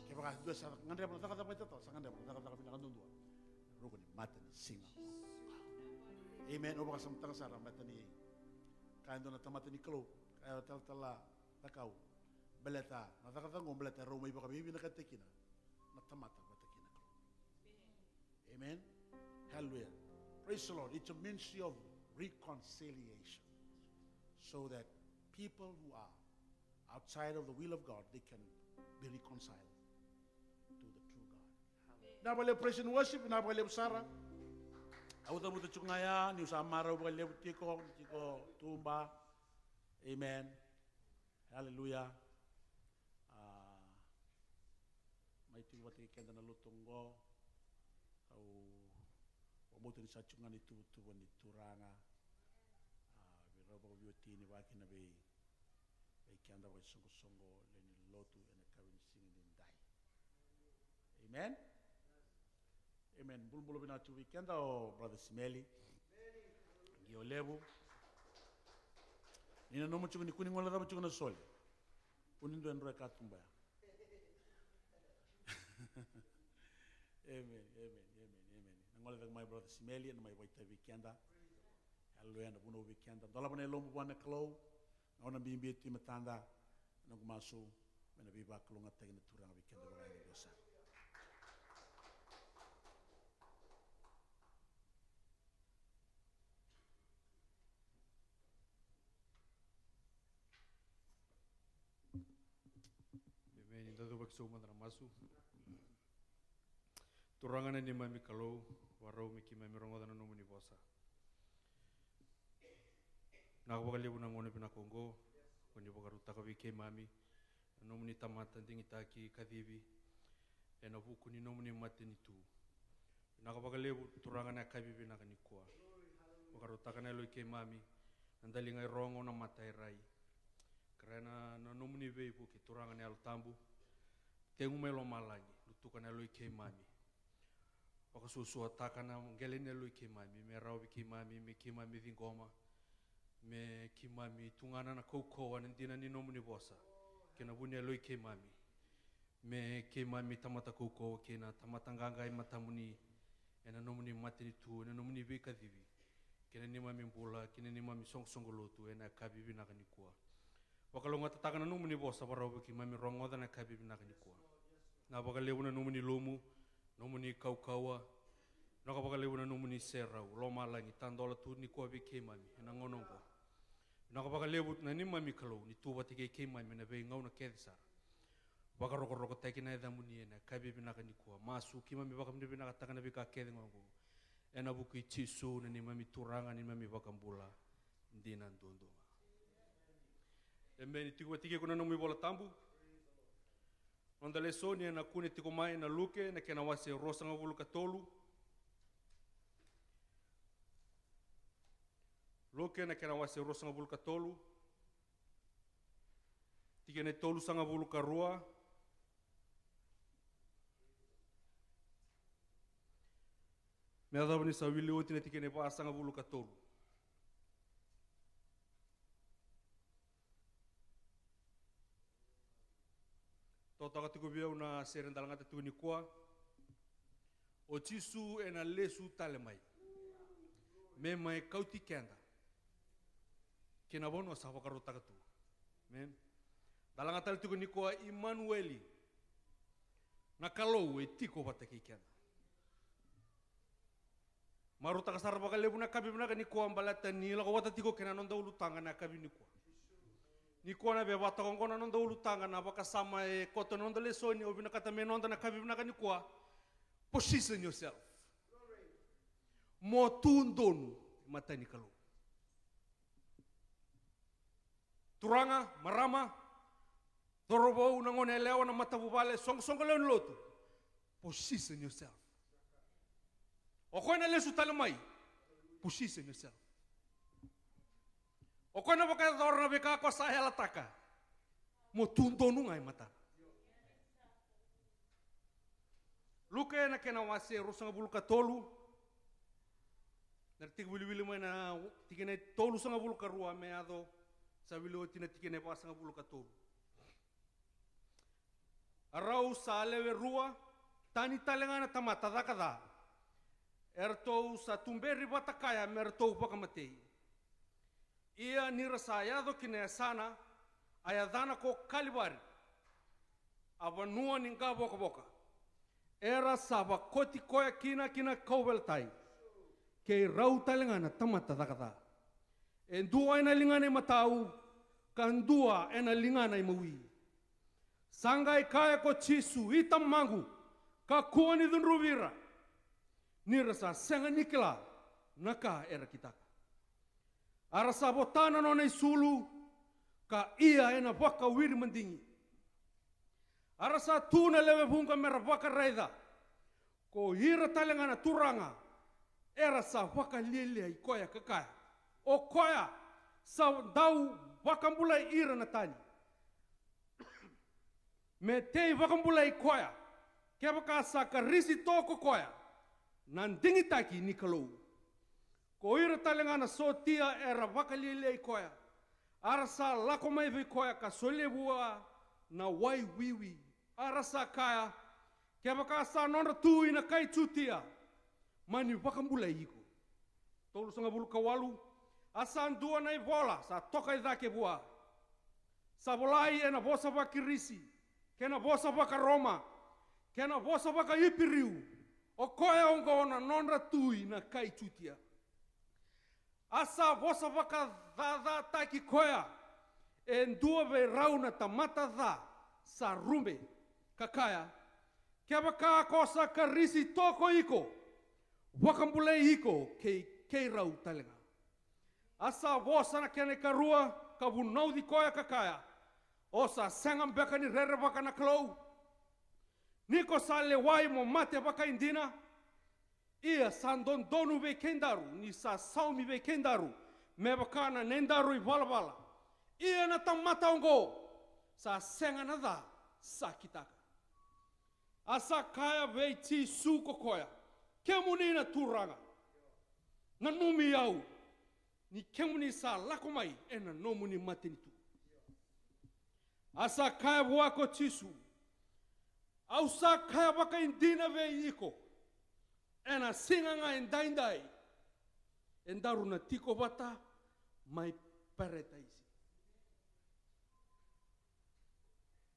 Kevaka e dua sa gadreva na cakacaka vakaitalatala, sa gadreva na cakacaka vinaka duadua. Ruku ni matanisiga. Amen. Au vakasamataka sara baleta ni kaya e dua na tamata ni Kalou, kaya o talatala Cakau, baleta na cakacaka oqo, baleta rau mai vakavinavinakataki kina na tamata vata kei na Kalou. Amen. Hallelujah. Praise the Lord. It's a ministry of reconciliation, so that people who are outside of the will of God, they can be reconciled to the true God. Vinaka vakalevu praise and worship, vinaka vakalevu sara. Au cavuta tiko ga ya, niu sa marau vakalevu tiko, tiko Tuba. Amen. Hallelujah. A, mai tiko vata kei keda na lotu oqo. Au vakabauta ni sa tiko ga na ituvatuva ni Turaga. A, vei rau vakaveiwatini, vaka kina vei, vei keda vakaisoqosoqo lewe ni lotu ena yakavi ni siga nidai. Amen. Amen. Bulabula vinaka tu vei keda o Brother Simeli. Qio levu. Ni nanuma tiko ni kua ni gole cava tiko na soli. Kua ni dua e dro e katuba ya. Amen, amen, amen, amen. Na gole cake mai Brother Simeli, ena mai vakaitavi vei keda. Hallelujah, na vunau vei keda. Dolava na yalomu vua na Kalou. Gauna bibi e tu e matada, na noqu masu me na veivakalougatataki na Turaga vei keda vakayadudua sara. Sau mada na masu. Turaga na neimami Kalou, vakarau me keimami rogoca na nomuni vosa. Vinaka vakalevu na gauna vinaka oqo, ko ni vakarautaka vei keimami na nomuni tamata digitaki kacivi ena vuku ni nomuni matanitu. Vinaka vakalevu Turaga na yakavi vinaka nikua. Vakarautaka na yalo i keimami, na daliga e rogo, na mata e rai. Kerea na, na nomuni veivuke Turaga na Yalo Tabu. Tegu mai lomalagi, lutuka na yalo i keimami. Vakasuasuataka na qele ni yalo i keimami, me rawa vei keimami, me keimami ciqoma, me keimami tugana na kaukauwa, na dina ni nomuni vosa, kei na vu ni yalo i keimami. Me keimami tamata kaukauwa kei na tamata qaqa e matamuni, ena nomuni matanitu, ena nomuni veikacivi, kei na neimami bula, kei na neimami soqosoqo lotu, ena yakavi vinaka nikua. Vakalougatataka na nomuni vosa, vakarau vei keimami rogoca na yakavi vinaka nikua. Vinaka vakalevu na nomuni lumu, nomuni kaukauwa, vinaka vakalevu na nomuni serau lomalagi, tadola tu nikua vei keimami ena gauna oqo. Vinaka vakalevu na neimami Kalou, ni tu vata kei keimami ena veigauna kece sara. Vakarokorokotaki na yacamuni ena yakavi vinaka nikua. Masu keimami vakavinavinakataka na veika kece ga oqo. Ena vuku i Jisu na neimami Turaga, neimami Vakabula dina duadua ga. Emeni. Tiko vata kei iko na nomu iVola Tabu. Noda lesoni ena kune tiko mai na Luke na kena wase ruasagavulu ka tolu. Luke na kena wase ruasagavulu ka tolu. Tikina e tolusagavulu ka rua me yacova ni sa wili oti na tikina e vasagavulu ka tolu. Totoka tiko vei au na sere da lagata tiko nikua. O Jisu ena lesu tale mai me mai kauti keda ki na vanua sa vakarautaka tu. Amen. Da lagata tale tiko nikua Imanueli, na Kalou e tiko vata kei keda. Marautaka sara vakalevu na yakavi vinaka nikua baleta ni lako vata tiko kei na noda ulutaga na yakavi nikua. Nikua na vevata oqo na noda ulutaga, na vakasama e koto na noda lesoni, au vinakata me noda na yakavi vinaka nikua. Position yourself. Mo tu donu e mata ni Kalou. Turaga, marama, cauravou, na gone yalewa, na matavuvale, soqosoqo lewe ni lotu. Position yourself. O koya na lesu tale mai. Position yourself. O koya na vakayacora na veika ko sa yalataka. Mo tu donu ga e matana. Luke na kena wase ruasagavulu ka tolu. Na tiki wiliwili mai na tikina e tolusagavulu ka rua me yaco sa wili oti na tikina e vasagavulu ka tolu. A rau sa lewe rua, tani tale ga na tamata caka ca. Eratou sa tuberi vata kaya me ratou vakamatei. Ia ni ra sa yaco ki na yasana, a yacana ko Kalivari, a vanua ni qavokavoka. Era sa vakoti koya kina ki na kauveilatai, kei rau tale ga na tamata caka ca. E dua ena ligana imatau, ka dua ena ligana imawi. Sa qai kaya ko Jisu, I Tamaqu, kakua ni cudruvi ira, ni ra sa sega ni kila na ka era kitaka. A ra sa vota na nona isulu, ka ia ena vakawiri madigi. A ra sa tu na lewe vuqa me ra vakaraica ko ira tale ga na turaga era sa vakalialiai koya, ka kaya, o koya sa dau vakabulai ira na tani. Me tei vakabulai koya, kevaka sa Karisito ko koya, na digitaki ni Kalou. Ko ira tale ga na sotia era vakalialiai koya, a ra sa lako mai vei koya ka solia vua na wai wiwi. A ra sa kaya, kevaka sa nodra tu i na kai Jutia, mani vakabulai iko. Tolusagavulu ka walu. A sa dua na ivola sa toka i cake vua, sa volai ena vosa vaKirisi, kei na vosa vakaRoma, kei na vosa vakaIperiu, o koya oqo na nodra tu i na kai Jutia. A sa vosa vakacacataki koya e dua vei rau na tamata ca sa rube, ka kaya, kevaka ko sa karisi toko iko, vakabulai iko kei keirau talega. A sa vosa na kena ikarua, ka vunauci koya ka kaya, o sa sega beka ni rerevaka na Kalou? Ni ko sa lewai mo mate vakaidina, ia sa dodonu vei kedaru ni sa saumi vei kedaru me vaka na nedaru ivalavala. Ia na tamata oqo sa sega na ca sa kitaka. A sa kaya vei Jisu ko koya, kemuni na Turaga, nanumi au, ni kemuni sa lako mai ena nomuni matanitu. A sa kaya vua ko Jisu, au sa kaya vakaidina vei iko, ena siga ga edaidai, edaru na tiko vata mai parataisi.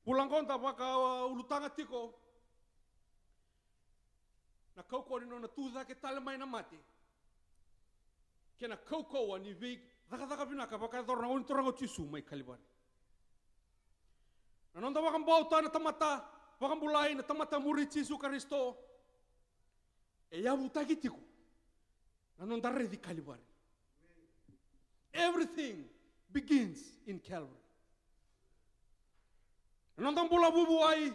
Vula qo da vakaulutaga tiko na kaukauwa ni nona tu cake tale mai na mate, kei na kaukauwa ni veicakacaka vinaka vakayacora na Gone Turaga o Jisu mai Kalivari. Na noda vakabauta na tamata vakabulai, na tamata muri Jisu Karisito, e yavutaki tiko na noda raici Kalivari. Everything begins in Calvary. Na noda bula vuvuai,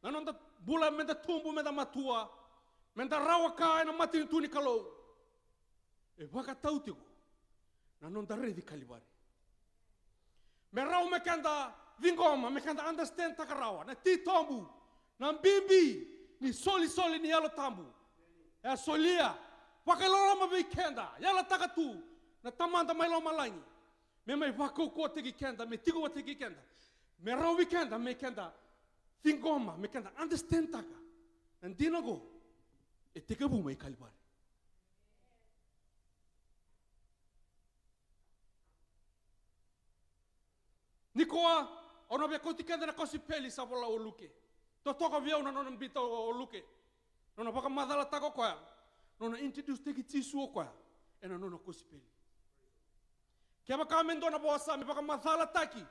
na noda bula meda tubu, meda matua, meda rawa ka ena matanitu ni Kalou, e vakatau tiko na noda raici Kalivari. Me rawa me keda ciqoma, me keda understand taka rawa na titobu, na bibi ni solisoli ni Yalo Tabu. E a solia vakailoloma vei keda, yalataka tu na Tamada mai lomalagi me mai vakaukauwataki keda, me tiko vata kei keda, me rawa vei keda me keda ciqoma, me keda understand taka na dina oqo e tekivu mai Kalivari. Nikua, au na via kauti keda na kosipeli sa vola o Luke. Totoka vei au na nona biuta o Luke, nona vakamacalataka o koya, nona introduce taki Jisu o koya ena nona kosipeli. Kevaka me dua na vosa me vakamacalataki